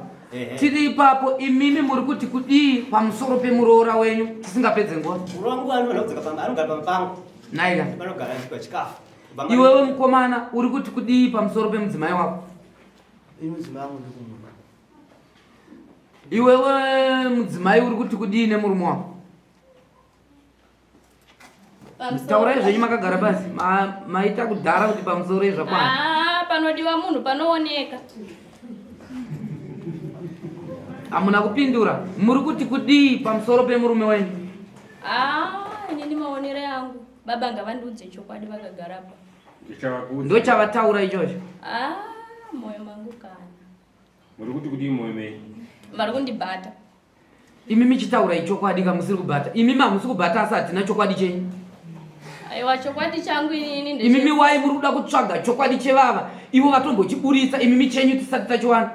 [SPEAKER 8] Tiri ipapo imimi muri kuti kudii pamusoro pemuroora wenyu tisingapedze nguva?
[SPEAKER 10] Muroora wangu anofanira kudzoka pamba anogara pamba pangu.
[SPEAKER 8] Naika.
[SPEAKER 10] Panogara achidya chikafu.
[SPEAKER 8] Iwewe mukomana uri kuti kudii pamusoro pemudzimai wako?
[SPEAKER 6] Ini mudzimai wangu ndikumuda.
[SPEAKER 8] Iwewe mudzimai uri kuti kudii nemurume wako? Taurai zvenyu makagara pasi. Maita kudhara kuti pamusoro zvakwana.
[SPEAKER 9] Ah, panodiwa munhu panooneka.
[SPEAKER 8] Hamuna kupindura. Muri kuti kudii pamusoro pemurume wenyu?
[SPEAKER 9] Ah, inini maonero yangu. Baba ngavandiudze chokwadi vakagara apa.
[SPEAKER 8] Ndochavataura ichocho.
[SPEAKER 9] Ah, moyo mangu kana.
[SPEAKER 4] Muri kuti kudii moyo menyu?
[SPEAKER 9] Vari kundibata.
[SPEAKER 8] Imi michitaurai chokwadi kamusiri kubata. Imi mamusi kubata asi hatina chokwadi chenyu.
[SPEAKER 9] Aiwa chokwadi changu inini
[SPEAKER 8] ndeche. Imimi wai muri kuda kutsvaga chokwadi chevava ivo vatombochiburitsa imimi chenyu tisati tachiwana.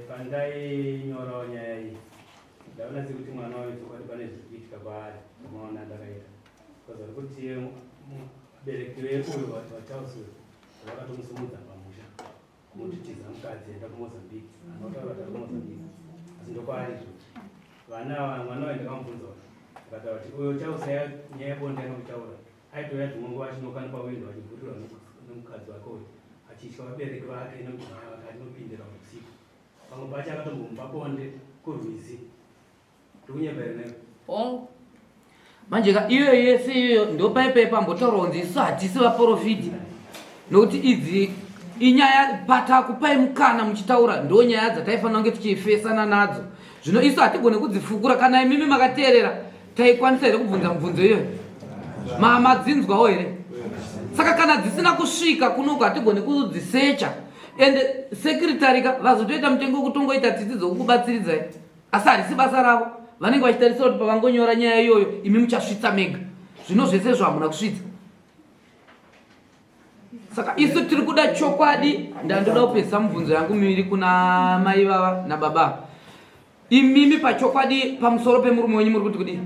[SPEAKER 2] Pandainyorawo nyaya iyi ndaona sekuti mwana wayo chokwadi pane zviri kuitika kwaari maona andakaita because vari kuti vabereki veuyo vaCharles uyo vakatomusimudza pamusha kumuti tiza mukadzi enda kuMozambique anotaura kuti ari kuMozambique asi ndokwaari izvozvi vana ava mwana wayo ndakamubvunza akataura kuti uyo Charles nyaya yebonde yakamuchaura aitouya dzimwe nguva achinoka nepawindo achivhurirwa nemukadzi wake uyu achitya vabereki vake nemudzimai wake achinopindira usiku pamwe pacho akatombomupa bonde kurwizi ndikunyepa here newe
[SPEAKER 9] Hongu.
[SPEAKER 8] Manje ka iyo yese iyoyo ndopaipai pambotaurwa kunzi isu hatisi vaporofiti nokuti idzi inyaya patakupai mukana muchitaura ndo nyaya dzataifanira kunge tichifesana nadzo zvino isu hatigone kudzifukura kana imimi makateerera taikwanisa here kubvunza mubvunzo iyoyo madzinzwawo here saka kana dzisina kusvika kunoku hatigone kudzisecha and secretary ka vazotoita mutengo wekutongoita tsitsi dzokukubatsiridzai asi harisi basa ravo vanenge vachitarisira kuti pavangonyora nyaya iyoyo imi muchasvitsa mega zvino zvese izvo hamuna kusvitsa saka isu tiri kuda chokwadi ndandoda kupedzisa mubvunzo yangu miviri kuna mai vava nababa imimi pachokwadi pamusoro pemurume wenyu muri kuti kudii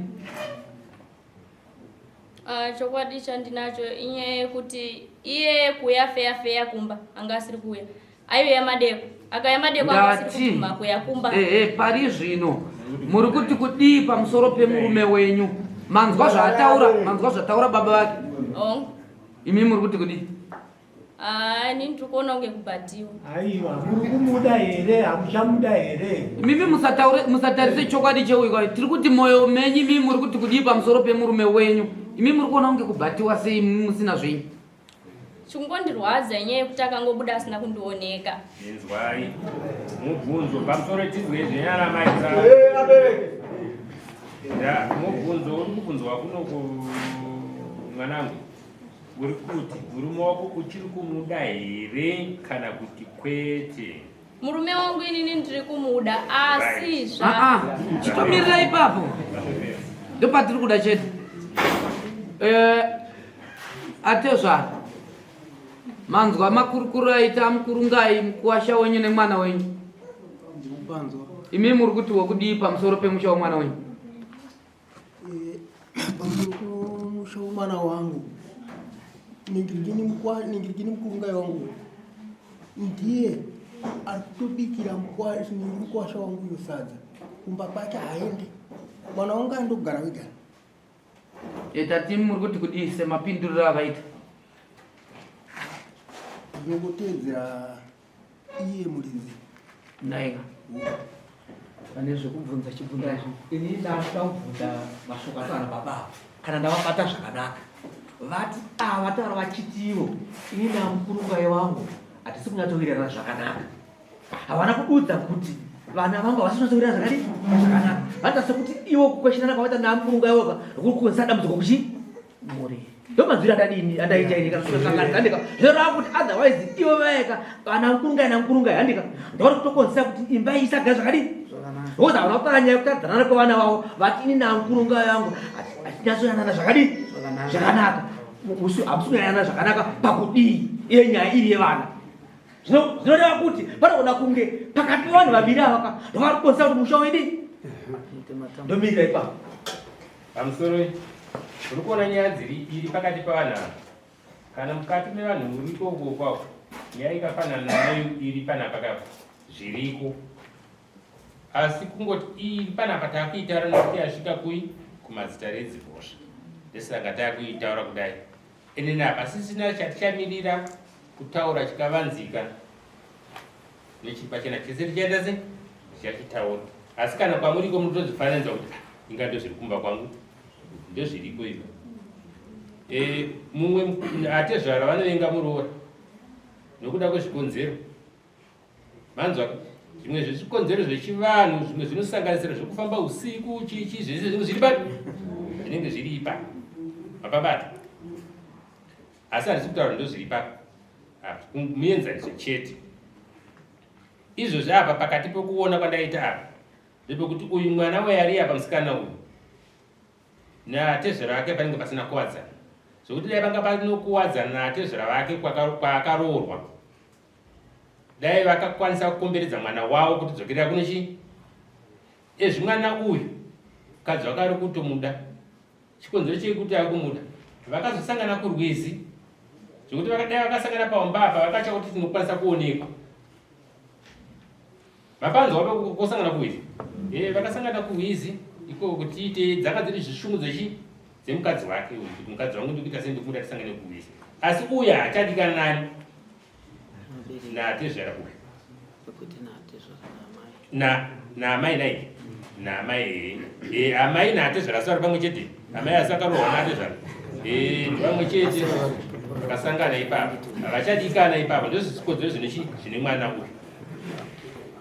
[SPEAKER 9] Ah, chokwadi chandinacho inyaya yekuti iye kuya feya feya kumba anga asiri kuuya aiuya madeko akauya madeko anga asiri
[SPEAKER 8] Ndati.
[SPEAKER 9] kubvuma kuya kumba
[SPEAKER 8] Ehe, pari zvino muri kuti kudii pamusoro pemurume wenyu manzwa zvaataura manzwa zvataura baba vake
[SPEAKER 9] Oh.
[SPEAKER 8] imi muri kuti kudii
[SPEAKER 9] Ah, ini ndiri kuona kunge kubhatiwa.
[SPEAKER 7] Aiwa, muri kumuda here? Hamuchamuda here?
[SPEAKER 8] Mimi musataure musatarise chokwadi cheuyu kwayo. Tiri kuti moyo menyu imi muri kuti kudii pamusoro pemurume wenyu. Imi muri kuona kunge kubhatiwa sei imi musina zvenyu.
[SPEAKER 9] Chikungondirwadza inyaya yekuti akangobuda asina kundioneka.
[SPEAKER 4] Inzwai mubvunzo pamusoro tizwe zvenyana mai Ya, mubvunzo uri kubvunzwa kuno ku mwanangu. Uri kuti murume wako uchiri kumuda here kana kuti kwete?
[SPEAKER 9] Murume wangu inini ndiri kumuda asi zva
[SPEAKER 8] Ah, ah, chitomirira ipapo ndopatiri kuda chete. Eh, atezvara manzwa makurukuro aita mukurungai mukuwasha wenyu nemwana wenyu.
[SPEAKER 5] Ndikupanzwa.
[SPEAKER 8] Imi muri kuti wokudii pamusoro pemusha wemwana wenyu?
[SPEAKER 5] Eh, pamusoro pemusha wemwana wangu ningirikini mukurungai wangu ndiye ari kutobikira mukwasha wangu uyo sadza kumba kwake haende mwana wangu andogara wega
[SPEAKER 8] Eh, tati muri kuti kudii semapinduriro avaita
[SPEAKER 5] ndinongoteedzera iye muridzi
[SPEAKER 8] Naika. Pane zvekubvunza chibvunza izvo.
[SPEAKER 3] Ini ndakuda kubvunza mashoko ataura baba ava kana ndavabata zvakanaka. Vati ava vataura vachitiwo ini namukurungai wangu hatisi kunyatsowirirana zvakanaka. Havana kududza kuti vana vangu havasi kunyatsowirirana zvakadii zvakanaka. Vanoita sekuti ivo kukweshenana kwavaita namukurungai wavo kuri kukonzesa dambudziko kuchii mhuri ndomanzwiro andadini andaita ini kana andika zvoreva kuti otherwise ivo vaeka kana mukurungai namukurungai handika ndovari kutokonzesa kuti imba iyi isagara zvakadii because havana kutaura nyaya yekutadzanana kwevana vavo vati ini namukurungai yangu hatinyatsoyanana zvakadii zvakanaka hamusi kuyanana zvakanaka pakudii iye nyaya iri yevana zvinoreva kuti panogona kunge pakati pevanhu vaviri avaka ndovari kukonzesa kuti musha uidii ndomirira ipapo
[SPEAKER 4] Pamusoroi, uri kuona nyaya dziri iri pakati pavanhu ava. Kana mukati mevanhu muri ikoko kwako, nyaya ikafanana neyo iri panapa kapa, zviriko. Asi kungoti iri panapa takuitaura nekuti yasvika kui kumadzitare edzimhosva. Ndosaka takuitaura kudai. Ende napa sisina chatichamirira kutaura chikavanzika. Nechiri pachena chese tichaita se tichachitaura. Asi kana kwamuriko munotodzifananidza kuti ah, inga ndozviri kumba kwangu ndozviriko izvo. E, mumwe atezvara vanovenga muroora nokuda kwezvikonzero manzwa zvimwe zvezvikonzero zvechivanhu zvimwe zvinosanganisira zvekufamba usiku chichi zvese zvinenge zviri papi zvinenge zviri ipa mapabata asi handisi kutaura ndozviri papi apa muenzaniso chete izvozvi apa pakati pekuona kwandaita apa ndepekuti uyu mwana weyari apa musikana uyu natezvara vake panenge pasina kuwadzana zvekuti dai panga panokuwadzana natezvara vake kwaakaroorwa dai vakakwanisa kukomberedza mwana wavo kuti dzokerera kuno chii ezvi mwana uyu mukadzi wake ari kutomuda Chikonzero chekuti ari kumuda vakazosangana kurwizi zvekuti vakadai vakasangana paumba apa vakatya kuti tinokwanisa kuonekwa. Mapanzwa kusangana kurwizi e, vakasangana kurwizi ikoko kuti tiite dzanga dziri zvishungu dzechi dzemukadzi wake uyu kuti mukadzi wangu ndikuita sei ndikumuda tisangane kurwizi asi uyu haachadikana nani natezvara uyu na naamai nai naamai ee eh, amai naatezvara asi vari pamwe chete amai asi akarohwa naatezvara ee eh, ndipamwe chete vakasangana ipapo havachadikana ipapo ndozvikodzero zvine chi zvine mwana uyu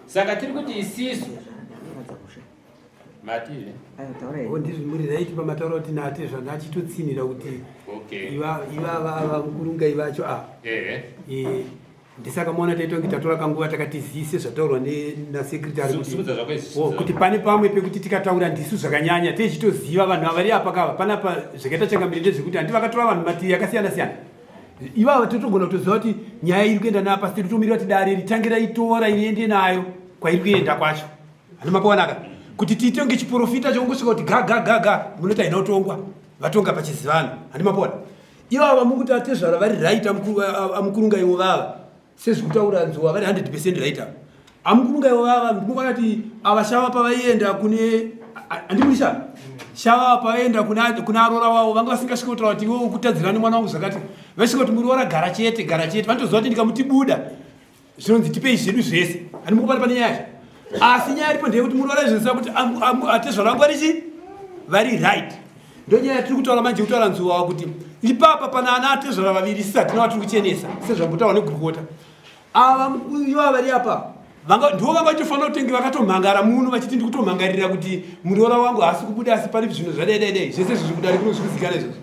[SPEAKER 4] saka tiri kuti isisu mative
[SPEAKER 5] oh, ndizvo muri right pamataura kuti naatezvara ndachitotsinhira kuti ivava ava mukurungai vacho ava eh. Ndisaka maona taita kunge tatora kanguva takatizise zvataurwa nasecretary oh, kuti pane pamwe pekuti tikataura ndisu zvakanyanya tichitoziva vanhu avari apa kava panapa zvakaita changamire ndezvekuti handi vakatora vanhu mativi akasiyana siyana ivava totogona kutoziva kuti nyaya iri kuenda napa si totomirira kuti dare ritange raitora iriende nayo kwairi kuenda kwacho handi mapawanaka kuti tiite kunge chiprofita chokungosvika kuti ga ga ga ga munoti haina kutongwa vatonga pachizivano handi mapawana Ivava vamukuti atezvara vari right amukurunga ivo vava sezvikutaura nzuwa vari 100 percent right ava amukurunga ivo vava ndinokuona kuti ava shava pavaienda kune andimuri shava shava pavaienda kuna aroora wavo vanga vasingasvike kutaura kuti iwe ukutadzirani mwana wangu zvakati vaisvika kuti muroora gara chete gara chete vanotoziva kuti ndikamuti buda zvinonzi tipei zvedu zvese handi mukubata pane nyaya yacho asi nyaya iripo ndeyekuti muroora izvozviziva kuti atezvara vangu vari chii vari right ndonyaya yatiri kutaura manje kutaura nzuwawa kuti ipapa pana ana atezvara vaviri sisi hatina vatiri kuchenesa sezvambotaura negurukota ava ivava vari apa ndivo vanga vachitofanira kutenge vakatomhangara muno vachiti ndikutomhangarira kuti muroora wangu haasi kubuda asi pane zvinhu zvadai dai dai zvese izvi zvekudari kuno zvikuzikanwa izvozvo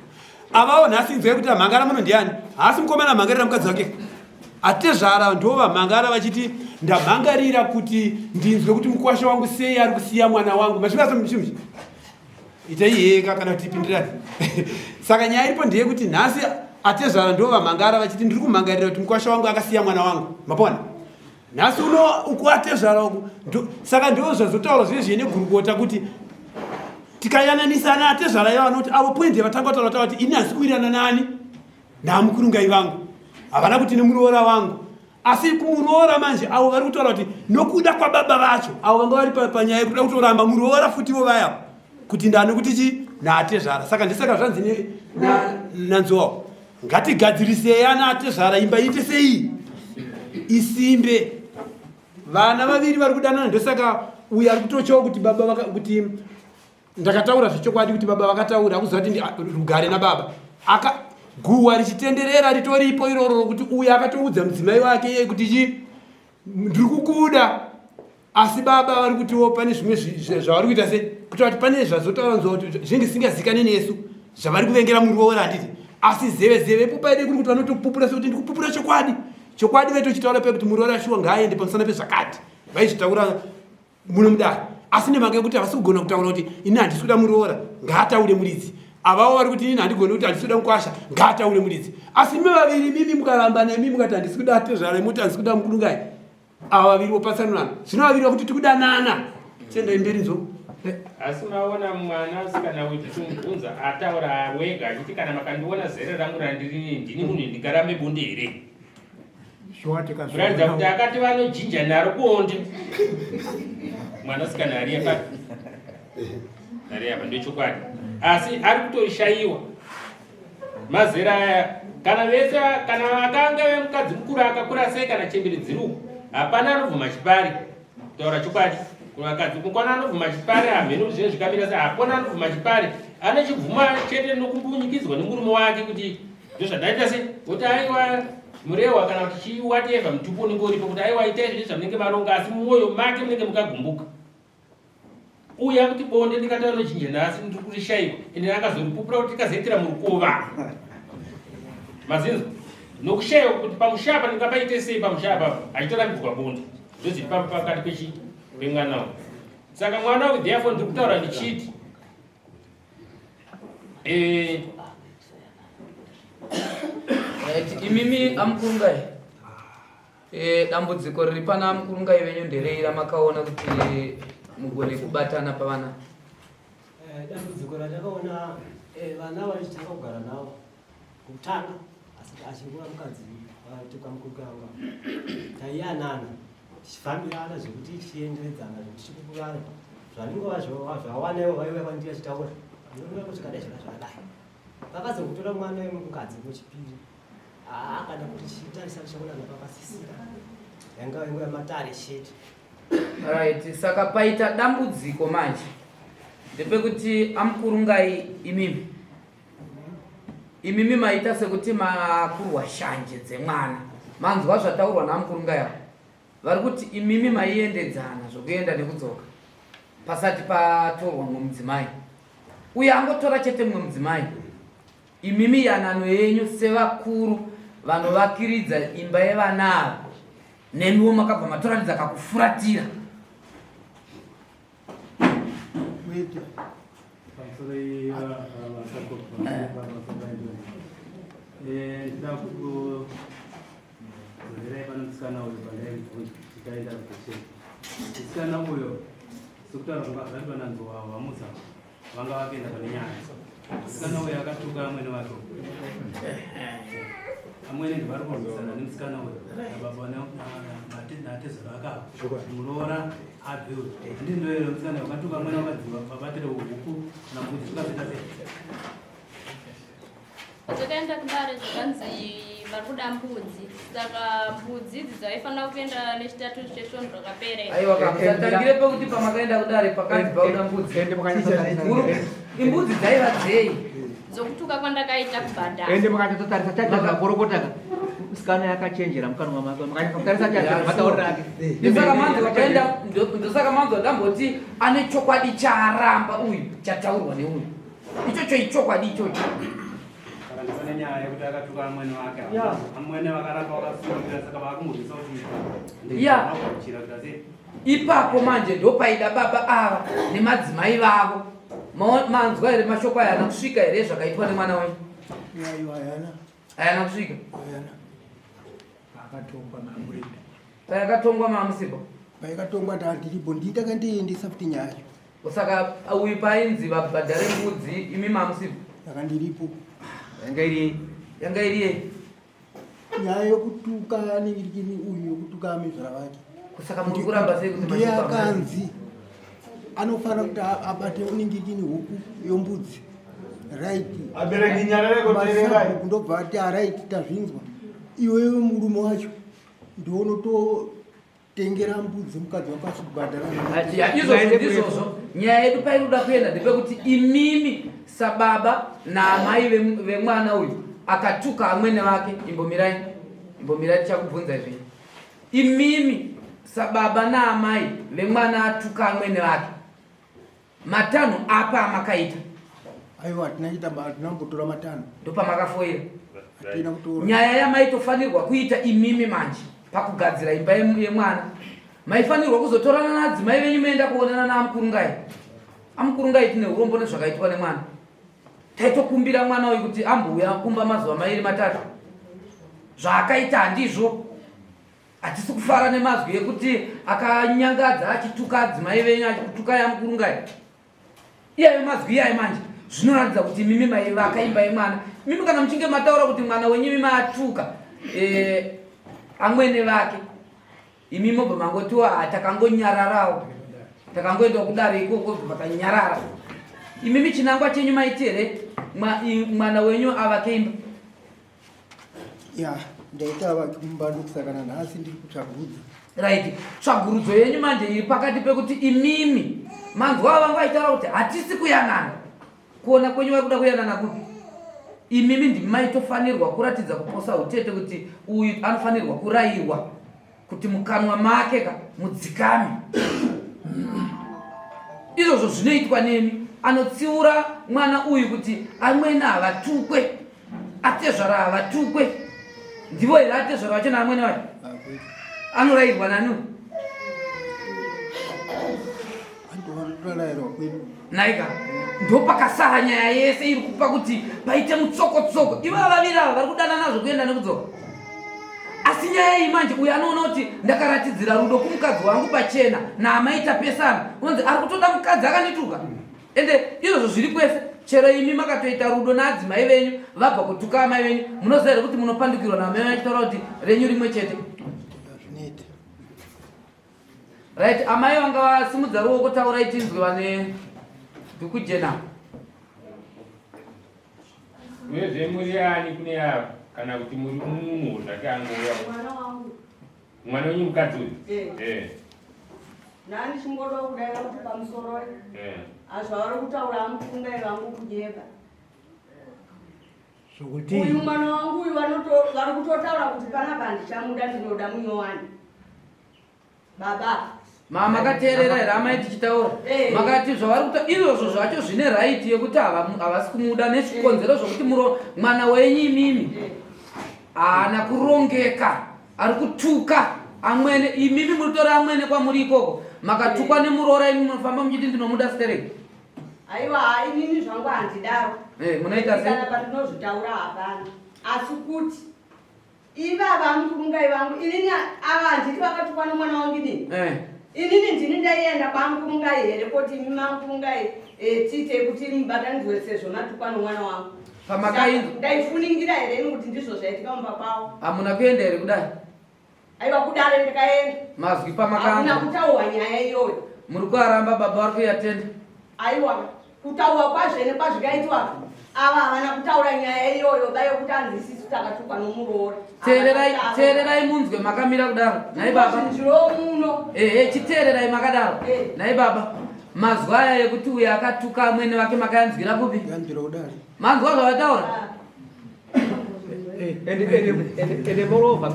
[SPEAKER 5] avawo nhasi inzwai kuti amhangara muno ndiani haasi mukomana amhangarira mukadzi wake Atezvara ndovamhangara vachiti ndamhangarira kuti ndinzwe kuti mukwasha wangu sei ari kusiya mwana wangu masvika semuchimchi itai heka kana kuti pindirani saka nyaya iripo ndeyekuti nhasi atezvara ndovamhangara vachiti ndiri kumhangarira kuti mukwasha wangu akasiya mwana wangu mapona nhasi uno uku atezvara uku saka ndo zvazotaura zviye zviye negurukota kuti tikayananisana atezvara ivo vanoti avo poindi yavatanga kutaura taura kuti ini hasi kuwirirana nani Ndaamukurungai vangu havana kuti nemuroora wangu asi kumuroora manje avo vari kutaura kuti nokuda kwababa vacho avo vanga vari panyaya yekuda kutoramba muroora futivo vaya kuti ndani kuti chi naatezvara saka ndisaka zvanzi nanzowawo ngatigadzirisei ana atezvara imba iite sei isimbe.
[SPEAKER 11] Vana vaviri vari kudanana ndosaka uyu ari kutochawo kuti baba vaka, kuti ndakataura zvechokwadi kuti baba vakataura akuziva kuti rugare nababa aka guwa richitenderera ritoripo iroro rokuti uyu akatoudza mudzimai wake iye kuti chi ndiri kukuda asi baba vari kutiwo pane zvimwe zvavari kuita se kuita kuti pane zvazotaura nzwa kuti zvinenge zvisingazikane nesu zvavari kuvengera muroora handiti asi zeve zeve ipo paide kuri kuti vanotopupura sekuti ndikupupura chokwadi chokwadi vaitochitaura pekuti muroora shuwa ngaaende pamusana pezvakati vaizvitaura muno mudare asi nemhaka yekuti havasi kugona kutaura kuti ini handisi kuda muroora ngaataure muridzi avawo vari kuti inini handigoni kuti handisi kuda mukwasha ngaataure muridzi asi imi vaviri mimi mukaramba nemi mukati handisi kuda tezvara muti handisi kuda mukudungai ava vaviri vopatsanurana zvino vaviri vakuti tikudanana chiendai mberi nzo
[SPEAKER 4] asi maona mwana asikana uyu tichimubvunza ataura wega achiti kana makandiona zere rangu randirini ndini munhu ndingarambe bonde here kuratidza kuti akati vanojinja naro bonde mwanasikana ari apa ari apa ndechokwadi asi ari kutorishayiwa mazera aya kana vese kana vakanga vemukadzi mukuru akakura sei kana chembere dziri uku hapana anobvuma chipari kutaura chokwadi kuvakadzi kukwana anobvuma chipari hamheno zvinenge zvikamira sei hapana anobvuma chipari anochibvuma chete nokumbunyikidzwa nemurume wake kuti ndozvandaita sei kuti aiwa murehwa kana kuti chii whatever mutupo unenge uripo kuti aiwa itai zvinhu zvamunenge maronga asi mumwoyo make munenge mukagumbuka uya kuti bonde ndikataura nochinja nhasi ndiri kurishaiwa ende akazoripupura kuti tikazoitira murukova mazinzwa nokushaiwa kuti pamusha apa ndingapaite sei pamusha apa achitorambidzwa bonde ndozviri pakati pechi pemwana uyu saka mwana uyu therefore ndiri kutaura ndichiti eh,
[SPEAKER 8] Right, imimi amukurungai e, dambudziko riri pana amukurungai venyu nderei ramakaona kuti mugone kubatana pavana
[SPEAKER 10] eh, dambudziko ratakaona eh, vana vachitanga kugara navo kutanga asi achingova mukadzi vatuka mukuganga taiyanana tichifambirana zvekuti tichienderedzana zvekuti tichikukurana zvaningova zvawana ivo vaiuya kwandiri achitaura ndinoona kuti zvakadai zvaka zvakadai vakazokutora mwana wemukadzi wechipiri haa kana kuti chitarisa tichaonana pakasisira yanga yanguva yamatare chete
[SPEAKER 8] Right, saka paita dambudziko manje ndepekuti amukurungai imimi imimi maita sekuti makurwa shanje dzemwana manzwa zvataurwa naamukurungai avo vari kuti imimi maiendedzana zvokuenda nekudzoka pasati patorwa mumwe mudzimai uye angotora chete mumwe mudzimai imimi yanano yenyu sevakuru vanovakiridza imba yevana ava nemiwo makabva matoratidza kakufuratira
[SPEAKER 2] Kurerai pano musikana uyo pandaimubvunza tikaenda kuchena. Musikana uyo sekutaura kwanga zvati vananzwa vamuza vanga vakaenda pane nyaya. Musikana uyo akatuka amwene wake. Amwene ndivari kurwisana nemusikana uyo nababa natezvara vakavo. Muroora abve uyo. Handii ndoero musikana uyo akatuka amwene wakadziva vabatire huku kana mbudzi zvikazoita sei?
[SPEAKER 9] Takaenda kudare zvakanzi vari kuda mbudzi saka mbudzi idzi dzaifanira kuenda nechitatu chesvondo rakapera
[SPEAKER 8] Aiwa ka musatangire pekuti pamakaenda kudare pakanzi pauda mbudzi. Imbudzi dzaiva dzei?
[SPEAKER 9] Dzokutuka kwandakaita kubhadhara.
[SPEAKER 3] Ende mukanyatsotarisa chacha makorokota ka musikana yakachenjera mukanwa make mukanyatsotarisa chacha matauriro ake.
[SPEAKER 8] Ndosaka manzwa vakaenda ndosaka manzwa ndamboti ane chokwadi chaaramba uyu chataurwa neuyu. Ichocho ichokwadi ichocho.
[SPEAKER 2] Saka ndisane nyaya yekuti akatuka amwene wake. Amwene vakaramba vakasungira saka vakumurwisa kuti
[SPEAKER 8] ya ipapo manje ndopaida baba ava nemadzimai vavo manzwa here mashoko aya ana kusvika here zvakaitwa nemwana wenyu ayana kusvika
[SPEAKER 5] Pakatongwa mamurimbi.
[SPEAKER 8] Payakatongwa mamusipo.
[SPEAKER 5] Payakatongwa ndandiripo nditaka ndiendesa futi nyaya.
[SPEAKER 8] Saka uyu painzi vabhadhare mbudzi imi mamusipo.
[SPEAKER 5] Saka ndiripo.
[SPEAKER 8] Yanga iri yanga iri yei?
[SPEAKER 5] Nyaya yokutuka ningirikini uyu yokutuka amezvara vake.
[SPEAKER 8] Saka muri kuramba sei kuti
[SPEAKER 5] ndiye akanzi anofanira kuti abate uningirikini huku yombudzi. Right.
[SPEAKER 12] Abereki nyarare kotererai.
[SPEAKER 5] Ndobva ati right tazvinzwa. Iwewe murume wacho ndiwe unototenga Tengera mbudzi mukadzi wako achibhadhara.
[SPEAKER 8] Ya, izvozvo ndizvozvo. Nyaya yedu pairi kuda kuenda ndepekuti imimi sababa naamai vemwana uyu akatuka amwene vake, imbomirai, imbomirai tichakubvunza izvi. Imimi sababa naamai vemwana atuka amwene vake, Matanho apa amakaita?
[SPEAKER 5] Aiwa, hatina kuita, hatina kumbotora matanho.
[SPEAKER 8] Ndopamakafoira.
[SPEAKER 5] Hatina kutora.
[SPEAKER 8] Nyaya yamaitofanirwa kuita imimi manje pakugadzira imba yemwana maifanirwa kuzotorana naadzimai venyu moenda kuonana naamukurungai. Amukurungai tine urombo nezvakaitwa nemwana. Taitokumbira mwana uyu kuti ambouya kumba mazuva mairi matatu. Zvaakaita handizvo. Hatisi kufara nemazwi ekuti akanyangadza achituka adzimai venyu achikutukai amukurungai. Iyayo mazwi iyayo manje zvinoratidza kuti imimi maivaka imba yemwana. Imimi kana muchinge mataura kuti mwana wenyu imi maatuka eh, amwene vake imi mobva mangotiwa ah, takangonyararawo takangoendawo kudare ikoko bva tanyarara. Imimi chinangwa chenyu maiti here mwana wenyu avake imba?
[SPEAKER 5] Ya, ndaita vakumba ndokusaka nanhasi ndiri kutsvagurudzo.
[SPEAKER 8] Right, tsvagurudzo yenyu manje iri pakati pekuti imimi manzwa vanga vachitaura kuti hatisi kuyanana. Kuona kwenyu vari kuda kuyanana kupi? Imimi ndimi maitofanirwa kuratidza kuposa utete kuti uyu anofanirwa kurayirwa kuti mukanwa make ka mudzikame. Izvozvo zvinoitwa nemi. Anotsiura mwana uyu kuti amwene havatukwe. Atezvara havatukwe. Ndivo here atezvara vacho naamwene vacho? Anorairwa nani? Naika ndopakasara nyaya yese iri kupa kuti paite mutsokotsoko. Ivava vaviri ava vari kudanana zvekuenda nekudzoka. Asi nyaya iyi manje uyo anoona kuti ndakaratidzira rudo kumukadzi wangu pachena naamai tapesana. Unonzi ari kutoda mukadzi akandituka. Ende izvozvo zviri kwese chero imi makatoita rudo naadzimai venyu vabva kutuka amai venyu munoziva here kuti munopandukirwa naamai venyu achitaura kuti renyu rimwe chete. Right, amai vanga vasimudza ruoko taurai tinzwe vane dhuku jena.
[SPEAKER 4] Uyezve muri ani kune ava kana kuti muri munhu zvake angouya?
[SPEAKER 13] Mwana wangu.
[SPEAKER 4] Mwana wenyu mukadzi uyu?
[SPEAKER 13] Eh.
[SPEAKER 4] Eh.
[SPEAKER 13] Nani chingoda kudaira kuti pamusoro
[SPEAKER 4] Eh.
[SPEAKER 13] azvavari kutaura amufungai vangu kunyeba.
[SPEAKER 7] Zvokuti
[SPEAKER 13] Uyu mwana wangu uyu vari kutotaura kuti panapa handichamuda ndinoda munyowani. Baba.
[SPEAKER 8] Ma makateerera here amai tichitaura?
[SPEAKER 13] Eh.
[SPEAKER 8] Makati zvavari kuta izvozvo zvacho zvine right yekuti havasi kumuda nezvikonzero zvokuti muro mwana wenyu imimi haana kurongeka ari kutuka amwene imimi muri kutora amwene kwamuri ikoko makatukwa nemuroora imi munofamba muchiti ndinomuda stereki.
[SPEAKER 13] Aiwa inini zvangu handidaro.
[SPEAKER 8] Eh, munoita sei?
[SPEAKER 13] Kana pandinozvitaura hapana. Asi kuti Ivava amukurungai vangu inini ava handiti vakatukwa nomwana wangu inini
[SPEAKER 8] eh.
[SPEAKER 13] Inini ndini ndaienda kwamukurungai here koti imi mamukurungai eh, tiite kuti mubatanidzwe sezvo matukwa nomwana wangu
[SPEAKER 8] pamakainzwa
[SPEAKER 13] ndaifuningira here ini kuti ndizvo zvaitika mumba kwavo
[SPEAKER 8] hamuna kuenda here kudai
[SPEAKER 13] aiwa kudare ndikaenda
[SPEAKER 8] mazwi pamakanzwa
[SPEAKER 13] hakuna kutaurwa nyaya iyoyo
[SPEAKER 8] muri kuaramba baba vari kuyatenda
[SPEAKER 13] aiwa Kutaurwa kwazvene kwazvikaitwa ava havana kutaura nyaya iyoyo ba yokuti anzi isisu takatukwa nomuroora.
[SPEAKER 8] Teererai, teererai munzwe makamira kudaro. Nhai baba.
[SPEAKER 13] Ndiro muno.
[SPEAKER 8] Ehe, chiteererai makadaro.
[SPEAKER 13] Eh.
[SPEAKER 8] Nhai baba. Mazwi aya ekuti uyo akatuka amwene vake makayanzwira kupi?
[SPEAKER 5] Yanzwira kudare.
[SPEAKER 8] Manzwa zvavataura?
[SPEAKER 13] Ah.
[SPEAKER 3] Ende moreover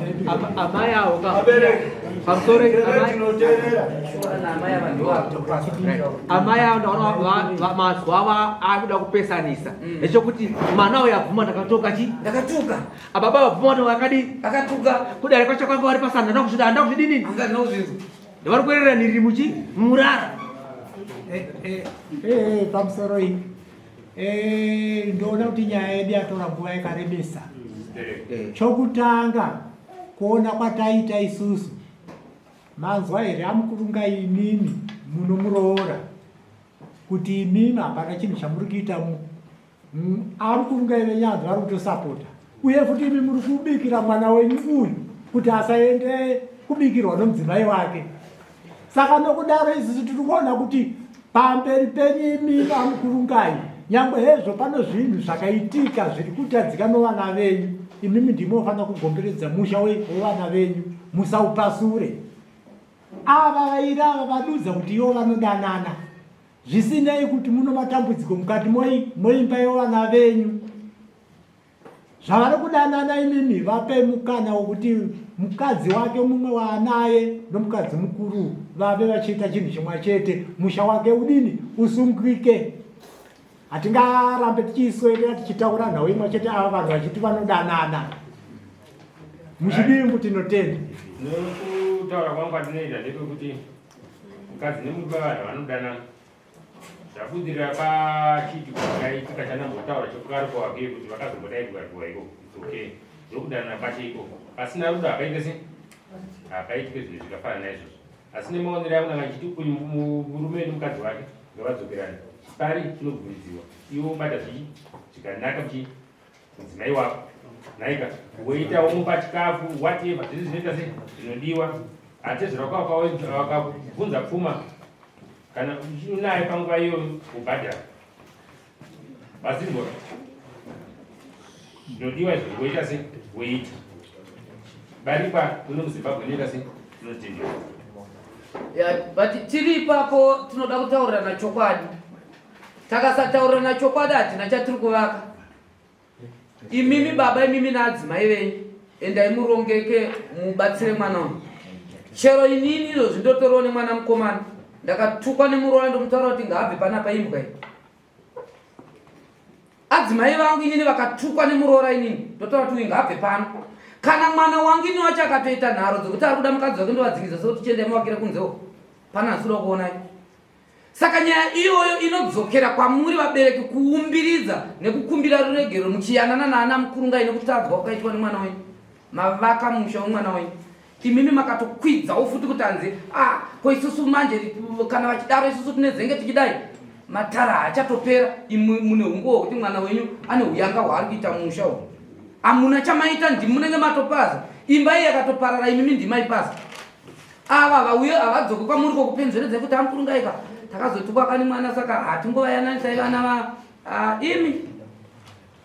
[SPEAKER 3] amai avo ka pamusoro amai avo ndaona mazwi avo akuda kupesanisa echokuti mwana uyo abvuma ndakatoka chi
[SPEAKER 8] ndakatuka
[SPEAKER 3] ababa vabvuma kuti vakadii
[SPEAKER 8] akatuka
[SPEAKER 3] kudare kwacho kwanga vari pasana ndanda kuzvida handa kuzvidini
[SPEAKER 8] ndinozvinzwa
[SPEAKER 3] vari kuerera niriri muchi murara
[SPEAKER 7] pamusoro iyi Eh, ndoona kuti nyaya yedu yatora nguva yakarebesa.
[SPEAKER 4] Eh.
[SPEAKER 7] Chokutanga kuona kwataita isusu, manzwa here amukurunga imimi munomuroora kuti imimi hapana chinhu chamuri kuita amukurunga ivenyanzvi vari kutosapota uye futi imi muri kubikira mwana wenyu uyu kuti asaende kubikirwa nomudzimai wake Saka nokudaro isusu tiri kuona kuti pamberi penyu imi vamukurungai, nyangwe hezvo pano zvinhu zvakaitika zviri kutadzika novana venyu, imimi ndimi mofanira kugomberedza musha wevana venyu, musaupasure. Ava vairi ava vadudza kuti ivo vanodanana. Zvisinei kuti muno matambudziko mukati moimba yevana venyu. Zvavari kudanana imimi vape mukana wokuti mukadzi wake mumwe waanaye nomukadzi mukuru vave vachiita chinhu chimwe chete, musha wake udini usungike. Hatingarambe tichiswedera tichitaura nhau imwe chete ava vanhu vachiti vanodanana. Muchidimbu tinotenda.
[SPEAKER 4] Nokutaura kwangu kwatinoita ndepekuti mukadzi nemurume vanhu vanodanana. Zvabudirira pachiitiko chakaitika chandambotaura chekukarikwa wake kuti vakazombodai kukarikwa ikoko. It's okay. Ndokudanana kwacho ikoko. Pasina rudo hapaite se? Hapaitike zvinhu zvikafanana naizvozvo. Asi nemaonero angu ndanga ndichiti uyu murume nemukadzi wake ngavadzokerane. Chipari chinobvumidziwa. Iwe wobata zvii zvikanaka muchi mudzimai wako. Nhaika woita womupa chikafu whatever zvese zvinoita se zvinodiwa. Atezvara wako akabvunza pfuma kana unayo panguva iyoyo wobhadhara. Mazinzwa zvinodiwa izvo woita se woita barikwa kuno muzimbabwe inoita se inotendewa.
[SPEAKER 8] Yeah, but tiri ipapo tinoda kutaurirana chokwadi. Takasataurirana chokwadi hatina chatiri kuvaka. Imimi baba imimi naadzimai venyu endai murongeke mubatsire mwana uyu. Chero inini izvozvi ndotoriwo nemwana mukomana ndakatukwa nemuroora ndomutaura kuti ngaabve panapa imbwa iyi. Adzimai vangu inini vakatukwa nemuroora inini ndotaura kuti uyu ngaabve pano. Kana mwana wangu ini wacho akatoita nharo dzekuti ari kuda mukadzi wake ndovadzingidza sekuti chiendai muvakire kunze uko. Pana handisi kuda kuonai. Saka nyaya iyoyo inodzokera kwamuri vabereki kuumbiridza nekukumbira ruregerero muchiyanana naana mukurungai nekutadzwa kwakaitwa nemwana wenyu. Mavaka musha wemwana wenyu. Imimi makatokwidzawo futi kuti hanzi ah ko isusu manje kana vachidaro isusu tinezenge tichidai. Matara haachatopera imwi mune hunguwo hwekuti mwana wenyu ane huyanga hwaari kuita musha uhu. Hamuna chamaita ndimi munenge matopaza. Imba iyi yakatoparara imimi ndimaipaza. Ava vauye havadzoke kwamuri kokupenzveredza kuti amukurungaika takazotukwa kani mwana saka hatingovayananisai vana va ah, imi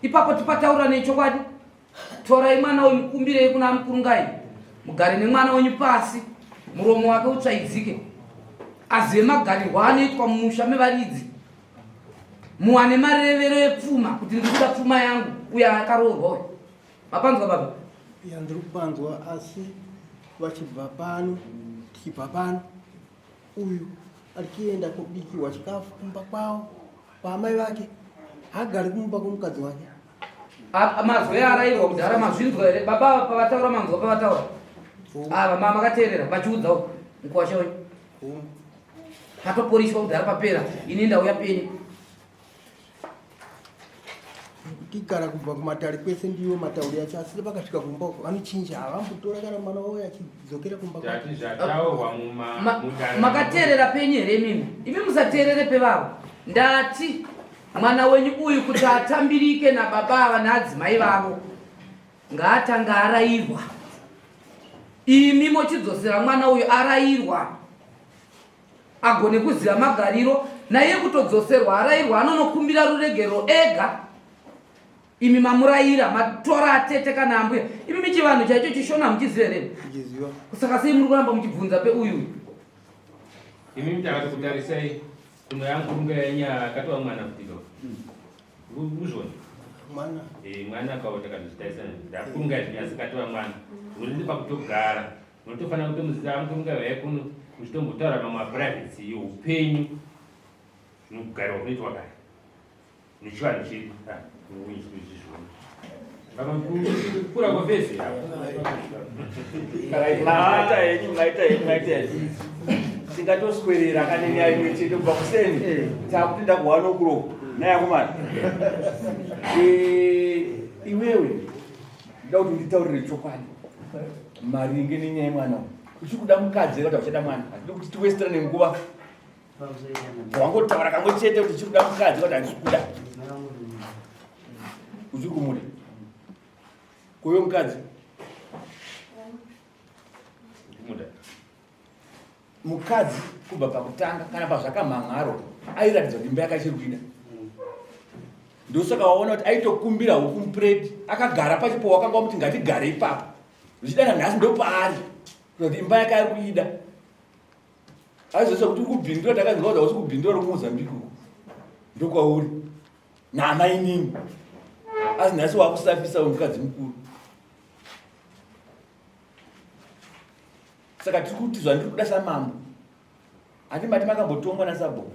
[SPEAKER 8] ipapo tipataura nechokwadi torai mwana uyu mukumbirei kuna amukurungai mugare nemwana wenyu pasi muromo wake utsvaidzike azive magarirwo anoitwa mumusha mevaridzi muwane marevero epfuma kuti ndikuda pfuma yangu uye akaroorwa uyu Mapanzwa baba?
[SPEAKER 5] Ya ndiri kupanzwa asi vachibva pano tichibva pano uyu achienda kubikirwa chikafu kumba kwavo kwaamai vake haagari kumba kwemukadzi wake.
[SPEAKER 8] Mazwi arairwa kudhara mazvinzwa here baba ava pavataura manzwa pavataura ava mama makateerera vachiudza uku mukuwasha wenyu patoporiswa kudhara papera ini ndauya penyu
[SPEAKER 5] Tigara kubva kumatare kwese ndiwo matauri acho asi vakasvika kumba uko vanochinja havambotora kana mwana wavo achidzokera kumba
[SPEAKER 4] Tati zvataurwa muma mudare.
[SPEAKER 8] Makateerera penyu here imimi? Imi musateerere pevavo. Ndati mwana wenyu uyu kuti atambirike nababa ava naadzimai vavo ngaatanga arairwa. Imi mochidzosera mwana uyu arairwa. agone kuziva magariro naiye kutodzoserwa arairwa anonokumbira ruregerero ega imi mamurayira matora atete kana ambuya imi michivanhu chaicho chishona hamuchiziva here saka sei muri kuramba muchibvunza peuyu
[SPEAKER 4] imi mitakatokutarisai kuno yangu yenyaya akatova mwana futika Uzvona.
[SPEAKER 5] Mwana.
[SPEAKER 4] Eh, mwana akaota kazvitarisa. Ndakunga izvi asi katova mwana. Uri pakutogara. Unotofanira kutomuziva amukunga vaya kuno muchitombotaura mamwe maprivacy youpenyu nokugarwa kunoitwa kare nechivanhu chedu. Ah, izvizvona. Kura kwefezi.
[SPEAKER 12] Maita henyu, maita henyu, maita henyu. Tingatoswerera kane nyaya imwe chete kubva kuseni eh. takutoenda ku one o'clock naye akomana. Eh, iwewe ndoda kuti unditaurire chokwadi maringe nenyaya yemwana uyu. Uchiri kuda mukadzi here kuti hauchada mwana? Hatidi kuti tiwestirane nguva. Wangotaura kamwe chete kuti uchiri kuda mukadzi kuti handisi kuda. Uchiri kumuda. Kuyo mukadzi?
[SPEAKER 4] Kumuda.
[SPEAKER 12] Mukadzi kubva pakutanga kana pazvakamhan'aro airatidza kuti imba yake achiri kuida. Ndosaka waona kuti aitokumbira huku mupureti akagara pachipo wakanga wamuti ngatigare ipapo. Zvichida nanhasi ndopaari kuti imba yake ari kuida. Aizvese kuti uri kubhindura takanzwa kuti hausi kubhindura uri kumozambique uko ndokwauri namainini asi nhasi wakusafisa wemukadzi mukuru saka tiri kuti zvandiri kuda samambo handi mati makambotongwa nasabhuku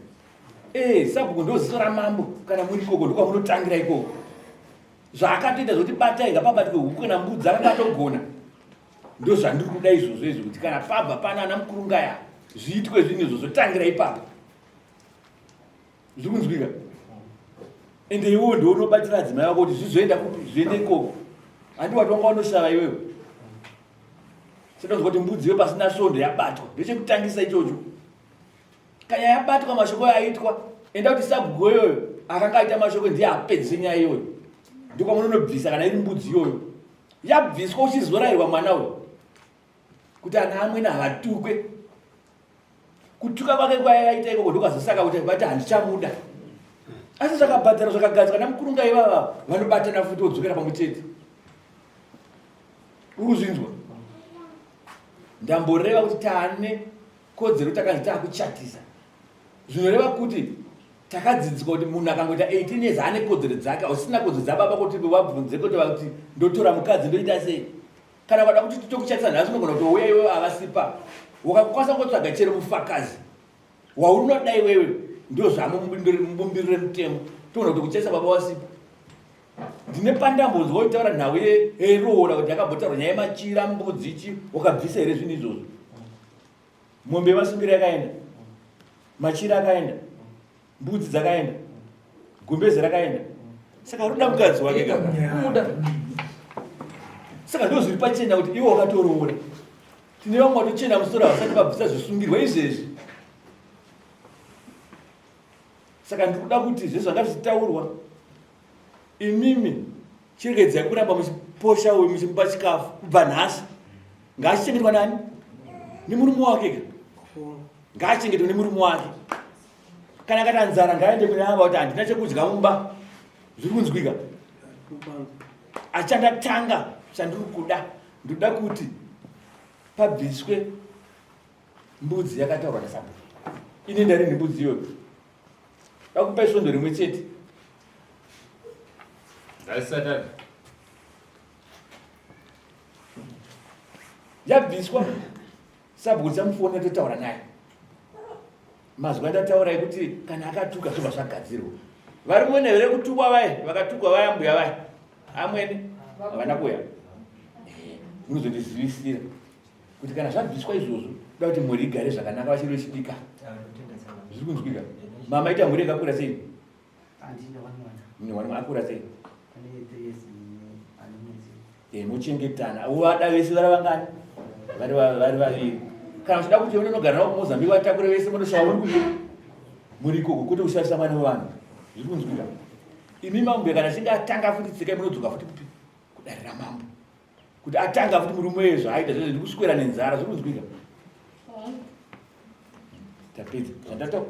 [SPEAKER 12] ee eh, sabhuku ndo ziso ramambo kana muri ikoko ndokwamunotangira ikoko zvaakatoita zvekuti batai ngapabatwe huku kana mbudzi akanga atogona ndozvandiri kuda izvozvo izvo kuti kana pabva pana ana mukurungaya zviitwe zvinhu izvo zvotangira ipapo zviri kunzwika ende iwewo ndiwo unobatira adzimai vako kuti zvizoenda kupi zviende ikoko handi wati wanga wanoshava iwewe saka kuti mbudzi iwe pasina svondo yabatwa ndechekutangisa ichocho kana yabatwa mashoko yaitwa enda kuti sabhuku iyoyo akanga aita mashoko ndiye apedzise nyaya iyoyo ndokwamunonobvisa kana iri mbudzi iyoyo yabviswa uchizorayirwa mwana uyu kuti ana amwene havatukwe kutuka kwake kwayaita ikoko ndokazosaka kuti vati handichamuda asi zvakabhadhara zvakagadzwa namukurunga ivava vanobatana futi vodzokera pamwe chete uri kuzvinzwa ndamboreva kuti taane kodzero takanzi taakuchatisa zvinoreva kuti takadzidziswa kuti munhu akangoita 18 years ane kodzero dzake hausina kodzero dzababa kuti vabvunze kuti vakuti ndotora mukadzi ndoita sei kana ukada kuti titokuchatisa nhasi unogona kutouya iwewe avasipa wakakwanisa kungotsvaga chero mufakazi waunoda iwewe ndozvamubumbiro remutemo toona kuti kuchatisa baba wasipa ndine pandambonzwa uchitaura nhau yeroora kuti yakambotaurwa nyaya yemachira mbudzi chi wakabvisa here zvinhu izvozvo mombe yemasungiro yakaenda machira akaenda mbudzi dzakaenda gumbeze rakaenda saka ruda mukadzi wake ka saka ndo zviri pachena kuti iwe wakatoroora tine vamwe vatochena musoro havasati vabvisa zvisungirwa izvezvi saka ndiri kuda kuti zvese zvanga zvichitaurwa imimi chiregedzai kuramba muchiposha uyu muchimupa chikafu kubva nhasi ngaachichengetwa nani nemurume wake ka ngaachengetwe nemurume wake kana akati anzara ngaaende kune ava kuti handina chekudya mumba zviri kunzwika achandatanga chandiri kuda ndoda kuti pabviswe mbudzi yakataurwa nasabhuku ini ndarini mbudzi iyoyo dakupai svondo rimwe chete yabviswa sabhuku tichamufonera totaura naye mazwi andataura ekuti kana akatuka zvobva zvagadzirwa vari mwene here kutukwa vaye vakatukwa vaya mbuya vaya amwene havana kuya eh, munozondizivisira kuti kana zvabviswa izvozvo kuda kuti mhuri igare zvakanaka vachiri vechidika zviri kunzwika mama ita mhuri yakakura sei mune akura sei eh, mochengetana uvada vese vari vangani vari vaviri kana uchida kuti unonogara navo kumozambique vatakure vese monoshava muri kupi muri ikoko kwete kushandisa mwana wevanhu zviri kunzwika imi mambo kana achinge atanga futi tsikai munodzoka futi kupi kudare ramambo kuti atanga futi murume uye zvaaita zvese ndikuswera nenzara zviri kunzwika tapedza zvandataura.